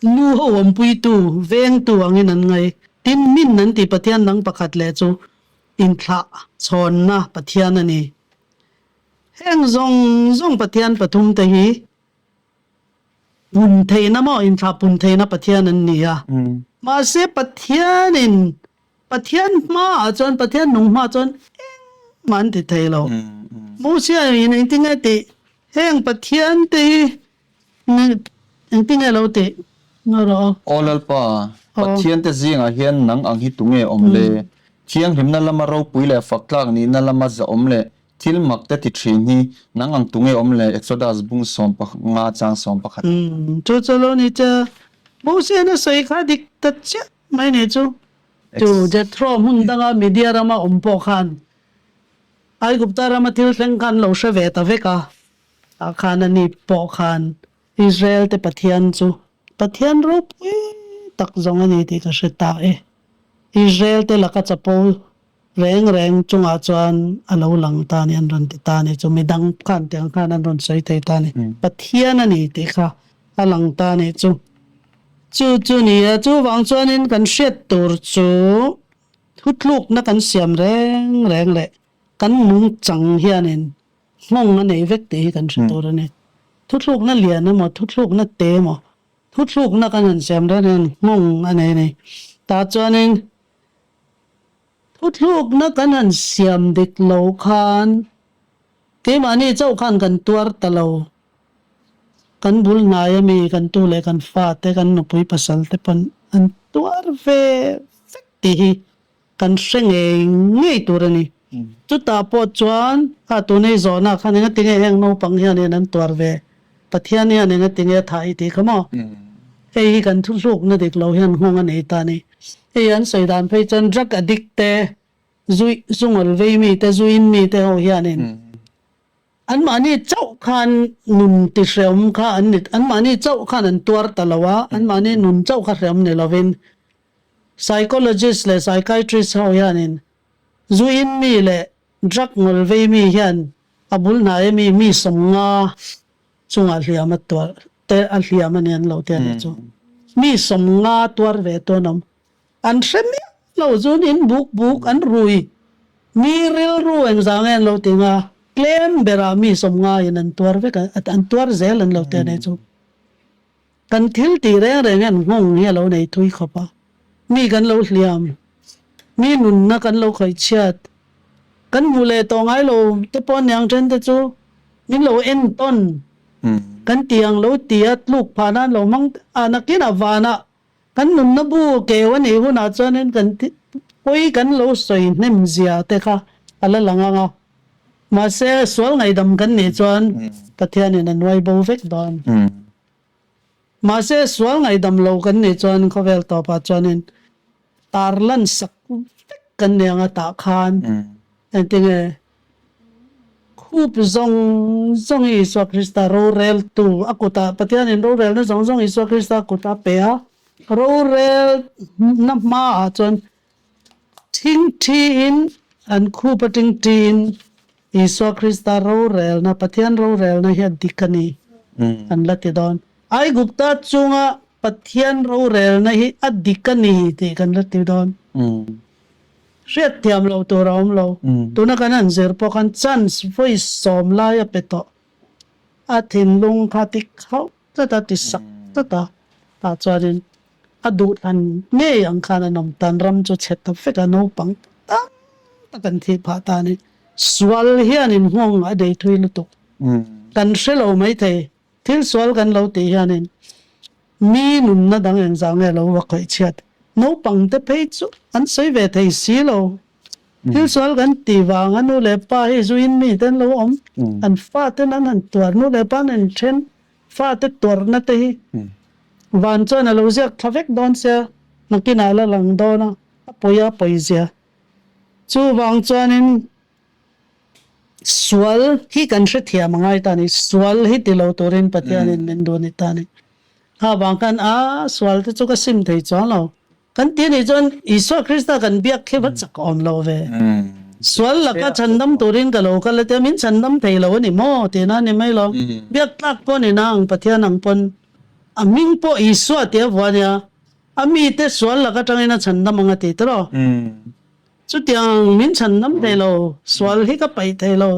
nu ho awmpuitu, vengtu angin an ngai. Tin, min an tih Pathian dang pakhat leh chu inthlah chhawnna Pathian a ni. Heng zawng zawng Pathian pathumte hi pun theihna maw inthlah pun theihna Pathian an ni a. Mahse, Pathianin Pathian hmaah chuan, Pathian nung hmaah chuan engmah an ti thei lo. Mosia in engtin nge tih? Heng Pathian te hi engtin nge lo tih? Ngaw rawh aw. Aw Lalpa, Pathian te zingah hian nang ang hi tunge awm le? Thianghlimna lama ropui leh faktlak nihna lama zahawm leh thil mak te ti thin hi nang ang tunge awm le? Exodus bung 15 chang 11. Chu chu lo ni che. Mosia in a sawi kha dik ta chiah Mai nei chu chu Jethro hmun danga Media rama awm pawh khan Aigupta rama thil thleng khan lo hre ve ta vek a, tah khan ani pawh khan Israel te Pathian chu Pathian ropui tak zawng a ni tih ka hre ta e. Israel te laka chapo reng reng chungah chuan a lo lang ta a ni, an rawn ti ta a ni chu midang khan tiang khan an rawn sawi thei ta a ni. Pathian a ni tih kha a lang ta a nih chu. Chu chu ni a, chuvang chuanin kan hriat tur chu thutlukna kan siam reng reng leh kan nungchang hianin nghawng a nei vek tih hi kan hre tur a ni. Thuthlukna lian emaw, thuthlukna te emaw, thuthlukna kan han siam reng hian nghawng a nei a ni. Tah chuanin Thuthlukna kan han siam dik lo khan keimahni chauh khan kan tuar ta lo. Kan bul hnai ami kan tu leh kan fate, kan nupui pasal te pawn an tuar ve vek tih hi kan hre ngei ngei tur a ni. Chutah pawh chuan kha tunei zawhna khan engatinge heng naupang hianin an tuar ve, Pathian hian engatinge a thah i tih kha maw? Hei hi kan thuthlukna dik lo hian nghawng a nei ta a ni. Hei an sawi dan phei chuan drug addict te. Zui zungawl vei mite, zuin mite ho hianin anmahni chauh khan nun ti hreawm kha an ni, anmahni chauh khan an tuar ta lo a, anmahni nun chauh kha hreawm ni lovin psychologist leh psychiatrist ho hianin zuin mi leh drug ngawl vei mi hian a bul hnai ami mi sawmnga chungah hliam a tuar te a hliam a ni an lo ti a nih chu. Mi sawmnga tuar ve tu an awm. An hre miah lo chuan in buk buk an rui. Mi rilru engzah nge an lo ti nga, tlem berah mi sawmngaiin an tuar vek a, an tuar zel an lo ti a nih chu. Kan thil tih reng reng hian nghawng hi a lo nei thui khawp a, mi kan lo hliam, mi nunna kan lo khawih chhiat, kan hmuh leh tawh ngai lo te pawh niang then te chu min lo entawn kan tih ang lo ti a, tluk phah nan lo hmang a, nakinah vanah Kan nunna bu keu a nih hunah chuanin kan pawi kan lo sawi hnem zia te kha a la lang ang a. Mahse, sual ngaihdam kan nih chuan Pathianin a nuai bo vek dawn. Mahse, sual ngaihdam lo kan nih chuan khawvel tawpah chuanin tarlan sak vek kan ni ang a tah khan engtinge Khup zawng zawng hi Isua Krista roreltu a kutah Pathianin rorelna zawng zawng Isua Krista kut a pe a, rorelna hmaah chuan thingthiin an khup a tingtiin Isua Krista rorelna Pathian rorelna hi a dik a ni an la ti dawn. Aigupta chunga Pathian rorelna hi a dik a ni tih kan la ti dawn. Hriatthiam loh tur a awm lo. Tuna kan han zir pawh khan chance vawi sawm lai a pe tawh. A thinlung kha ti khauh tlat a, ti sak tlat a, tah chuanin a duhthlan ngei ang khan an awm tan ram chu chhe ta vek a, naupang tam tak an thih phah ta a ni. Sual hianin nghawng a nei thui lutuk. Kan hre lo maithei. Thil sual kan lo tih hianin mi nunna dang engzah nge lo va khawih chhiat? Naupang te phei chu an sawi ve thei si lo. Thil sual kan tih vanga nu leh pa hi zuin mi te an lo awm. An fa ten an han tuar, nu leh pa an inthen, fa te tuarna te hi van chuan a lo ziak thla vek dawn sia, nakinah a la lang dawn a, a pawi a pawi zia. Chuvang chuanin Sual hi kan hrethiam a ngai ta a ni. Sual hi ti lo turin Pathianin min duh a ni ta a ni. Kha vang khan a sual te chu ka sim thei chuang lo. Kan ti anih chuan Isua Krista kan biak khi va chak awm lo ve. Sual laka chhandam turin ka lo kal a tia min chhandam thei lo a ni maw tihna a ni mai lo. Biak tlak pawh a ni nang Pathian ang pawn a hming pawh Isua tih a vuah a nia. A mite sual laka tangin a chhandam ang a ti tawh. Chutiang min chhan nam thei lo, sual hi ka paih thei lo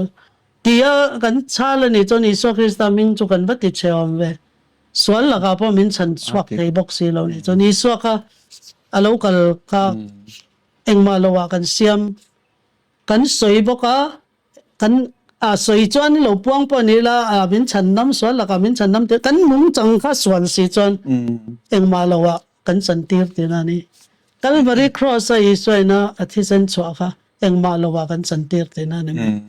tia kan chhal a nih chuan Isua Krista hming chu kan va ti chhe awm ve. Sual lakah pawh min chhan chhuak thei bawk si lo nih chuan Isua kha a lo kal kha engmah loah kan siam kan sawi bawk a, kan a sawi chuan lo puang pawh ni ila a min chhan nam sual lakah min chhan nam kan nungchang kha sual si chuan engmah loah kan chantir tihna a ni. Calvary Cross a Isua ina a thisen chhuah kha engmah loah kan chantir tihna a ni mai.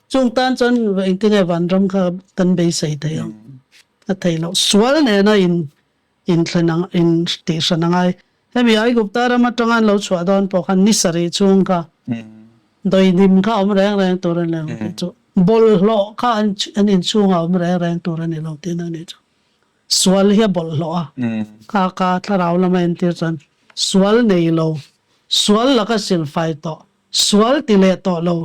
Chung tan chuan engtinge vanram kha kan beisei thei ang? A thei loh. Sual nena in inthlen ang in tihhran a ngai. Hemi Aigupta ram atanga an lo chhuah dawn pawh khan ni sarih chhung kha dawihnim kha awm reng reng tur a ni lo tih chu bawlhhlawh kha an inchhungah awm reng reng tur a ni lo tihna a nih chu. Sual hi a bawlhhlawh a, kha kha thlarau lama entir chuan sual nei lo, sual laka silfai tawh, sual ti leh tawh lo,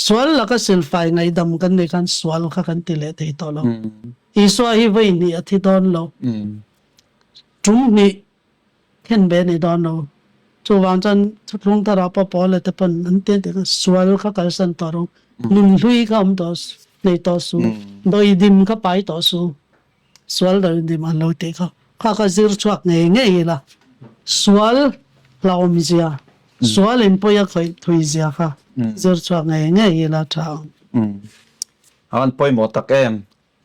sual laka silfai ngaihdam kan nih khan sual kha kan ti leh thei tawh lo. Isua hi vawi hnih a thi dawn lo, tum hnih khen ve a ni dawn lo. Chuvang chuan thuthlung tharah pawh Paula te pawn an ti an ti kha sual kha kalsan tawh rawh, nunhlui kha awm tawh nei tawh suh, dawidim kha pai tawh suh. Sual dawidim an lo tih kha kha ka zir chhuak ngei ngei ila, sual hlauhawm zia, sual in pawi a khawih thui zia kha zir chhuak ngei ngei ila tha ang. A van pawimawh tak em?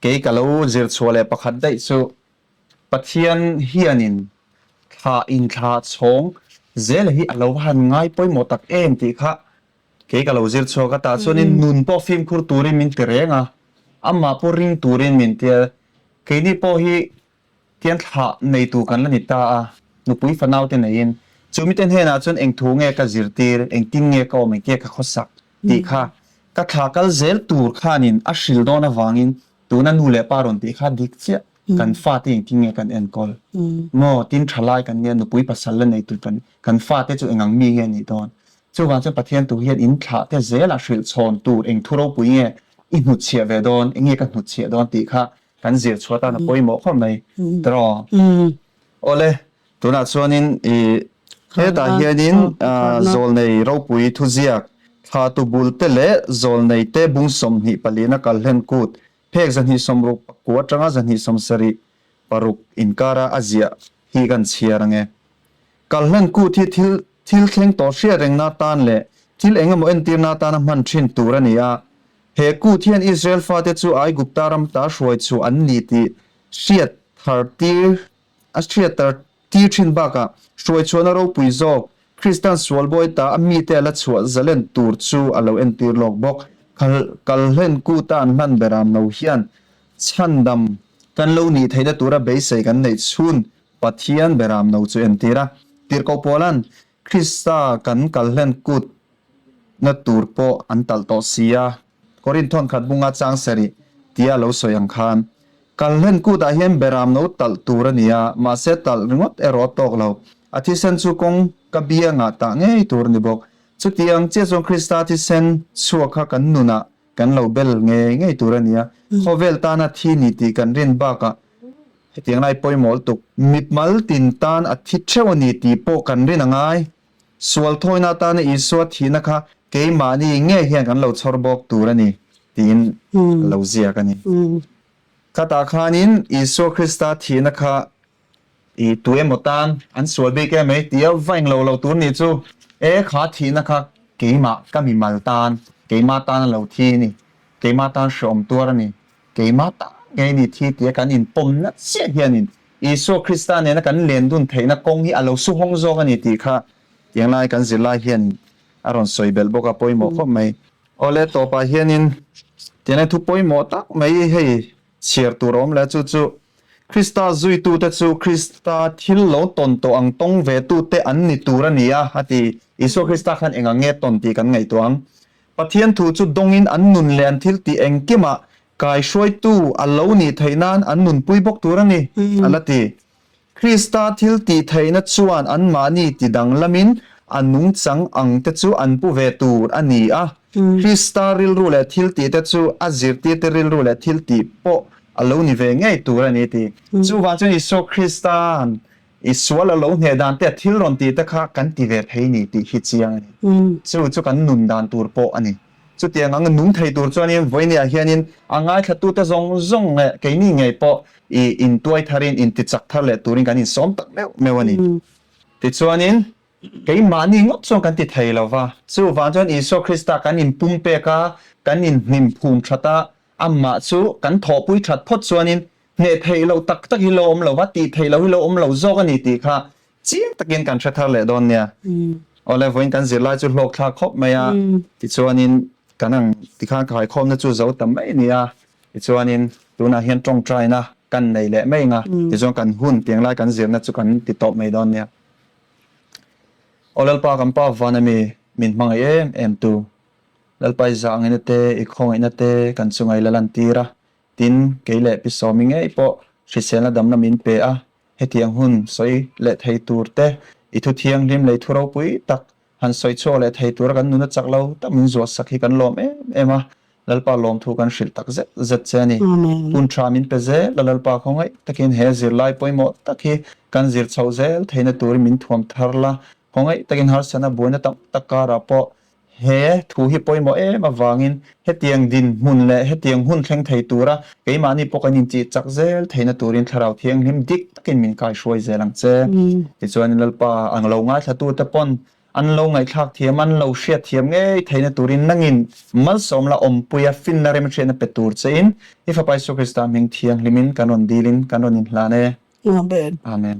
Kei ka lo zir chhuah leh pakhat daih chu Pathian hianin thla inthla chhawng zel hi a lo va han ngai pawimawh tak em tih kha Kei ka lo zir chhuak a, tah chuanin nun pawh fimkhur turin min ti reng a, amah pawh ring turin min ti a, keini pawh hi tian thlah neitu kan la ni ta a, nupui fanau te neiin. Chu mite hnenah chuan eng thu nge ka zirtir, engtin nge ka awm, engtin nge ka khawsak tih kha ka thla kal zel tur khanin a hril dawn avangin tuna nu leh pa rawn tih kha dik chiah kan fate engtin nge kan enkawl maw tin thalai kan nia nupui pasal la nei tur kan kan fate chu engang mi nge nih dawn chuvang chuan Pathian tur hian in thlah te zelah hrilh chhawn tur eng thu ropui nge i hnutchhiah ve dawn enge ka hnutchhiah dawn tih kha kan zir chhuah tan a pawimawh khawp mai tiraw awle Tunah chuanin i hetah hianin zawlnei ropui thuziak thlatu bulte leh zawlneite bung 24na kalhlen kut phek 269 atanga 276 inkara a ziah hi kan chhiar ange. Kalhlen kut hi thil thil thleng tawh hriat rengna atan leh thil engemaw entirna atana hman thin tur a ni a. He kut hian Israel fate chu Aigupta ram ta hruai chhuah an ni tih hriat thar tir A hriattar tir thin bakah hruaichhuahna ropui zawk Kristan sualbawi ta a mite a la chhuah zalen tur chu a lo entir lawk bawk. Kalhlen kuta an hman beram lo hian chhandam kan lo nih theihna tura beisei kan neih chhun Pathian beram no chu entir a. Tirhkoh Paula'n Krista kan kalhlen kut na tur pawh an talh tawh si a. Korinth thawnkhat bunga chang sarih tia lo sawi ang khan, Kalhlen kutah hian beram no talh tur a ni a, mahse talh ringawt erawh a tawk lo. A thisen chu kawng ka biangah tah ngei tur a ni bawk. Chutiang chiah chuan Krista thisen chhuak kha kan nunah kan lo bel ngei ngei tur a ni a, khawvel tana thi ni tih kan rin bakah hetiang lai pawimawh lutuk mitmal tin tan a thi theuh a ni tih pawh kan rin a ngai. Sual thawina atana Isua thihna kha keimahni ngei hian kan lo chhawr bawk tur a ni tiin a lo ziak a ni. Khatah khanin Isua Krista thihna kha i tu emaw tan an sual bik em mai tia va englo lo tur nih chu e kha thihna kha keimah ka mimal tan keimah tan a lo thi a ni, keimah tan hreawm tuar a ni, keimah tan ngei ni thi tia kan inpawmna chiah hianin Isua Krista nena kan len dun theihna kawng hi a lo su hawng zawk a ni tih kha tianglai kan zirlai hian a rawn sawi belh bawk a, pawimawh khawp mai. Awle tawpah hianin tianglai thu pawimawh tak mai hei chhiar tur a awm leh a, chu chu Krista zuitute chu Krista thil lo tawn tawh ang tawng ve tute an ni tur a ni a, a ti. Isua Krista khan eng ang nge tawn tih kan ngaihtuah ang. Pathian thu chu dawngin an nun leh an thil tih engkimah Kaihruaitu a lo nih theih nan an nunpui bawk tur a ni, a la ti. Krista thil tih theihna chuan anmahni ti danglamin a nungchang ang te chu an pu ve tur a ni a. Krista rilru leh thil tih te chu a zirtirte rilru leh thil tih pawh a lo ni ve ngei tur a ni, a ti. Chuvang chuan Isua Krista'n i sual a lo hneh dan te a thil rawn tih te kha kan ti ve thei ni tih hi chiang a ni. Chu chu kan nun dan tur pawh a ni. Chutiang anga nung thei tur chuanin vawinia hianin a ngaithlatute zawng zawng leh keini ngei pawh i intuai tharin intichak thar leh turin kan insawm tak meuh meuh a ni. Tichuanin keimahni ngawt chuan kan ti thei lo va, chuvang chuan Isua Krista kan inpumpek a, kan inhnim phum that a, amah chu kan thawhpui that phawt chuanin hneh theih loh tak tak hi lo awm lo va, tih theih loh hi lo awm lo zawk a ni tih kha Chiang takin kan hre thar leh dawn nia. Awle vawiin kan zirlai chu hlawk thlak khawp mai a, tichuanin kan ang tikhan ka haikhawmna chu zo ta mai nia, tichuanin tunah hian tawngtaina kan nei leh mai ang a, tichuan kan hun tiang lai kan zirna chu kan ti tawp mai dawn nia. Aw Lalpa kan Pa van ami min hmangaih em em tu, Lalpa i zahngaihna te i khawngaihna te kan chunga i la lantir a, tin kei leh Pi Sawmi ngei pawh hriselna damna min pe a, Hetiang hun sawi leh thei tur te, i thu thianghlim leh i thu ropui tak han sawi chhuak leh thei tura kan nuna chak lo tak min zuahsak hi kan lawm em em a, Lalpa lawmthu kan hrilh tak zet zet che a ni. Hun tha min pe zel a, Lalpa khawngaih takin he zirlai pawimawh tak hi kan zir chhoh zel theihna turin min thuam thar la, khawngaih takin harsatna buaina tam tak karah pawh He thu hi pawimawh em avangin hetiang dinhmun leh hetiang hun thleng thei tura keimahni pawh kan inchih chak zel theihna turin Thlarau Thianghlim dik takin min kaihruai zel ang che. Tichuanin Lalpa ang lo ngaithlatute pawn an lo ngaihthlak thiam, an lo hriat thiam ngei theihna turin nangin malsawm la awmpuia finna remhriatna pe tur chein i Fapa Isua Krista hming thianghlimin kan rawn dilin kan rawn inhlan e. Amen. Amen.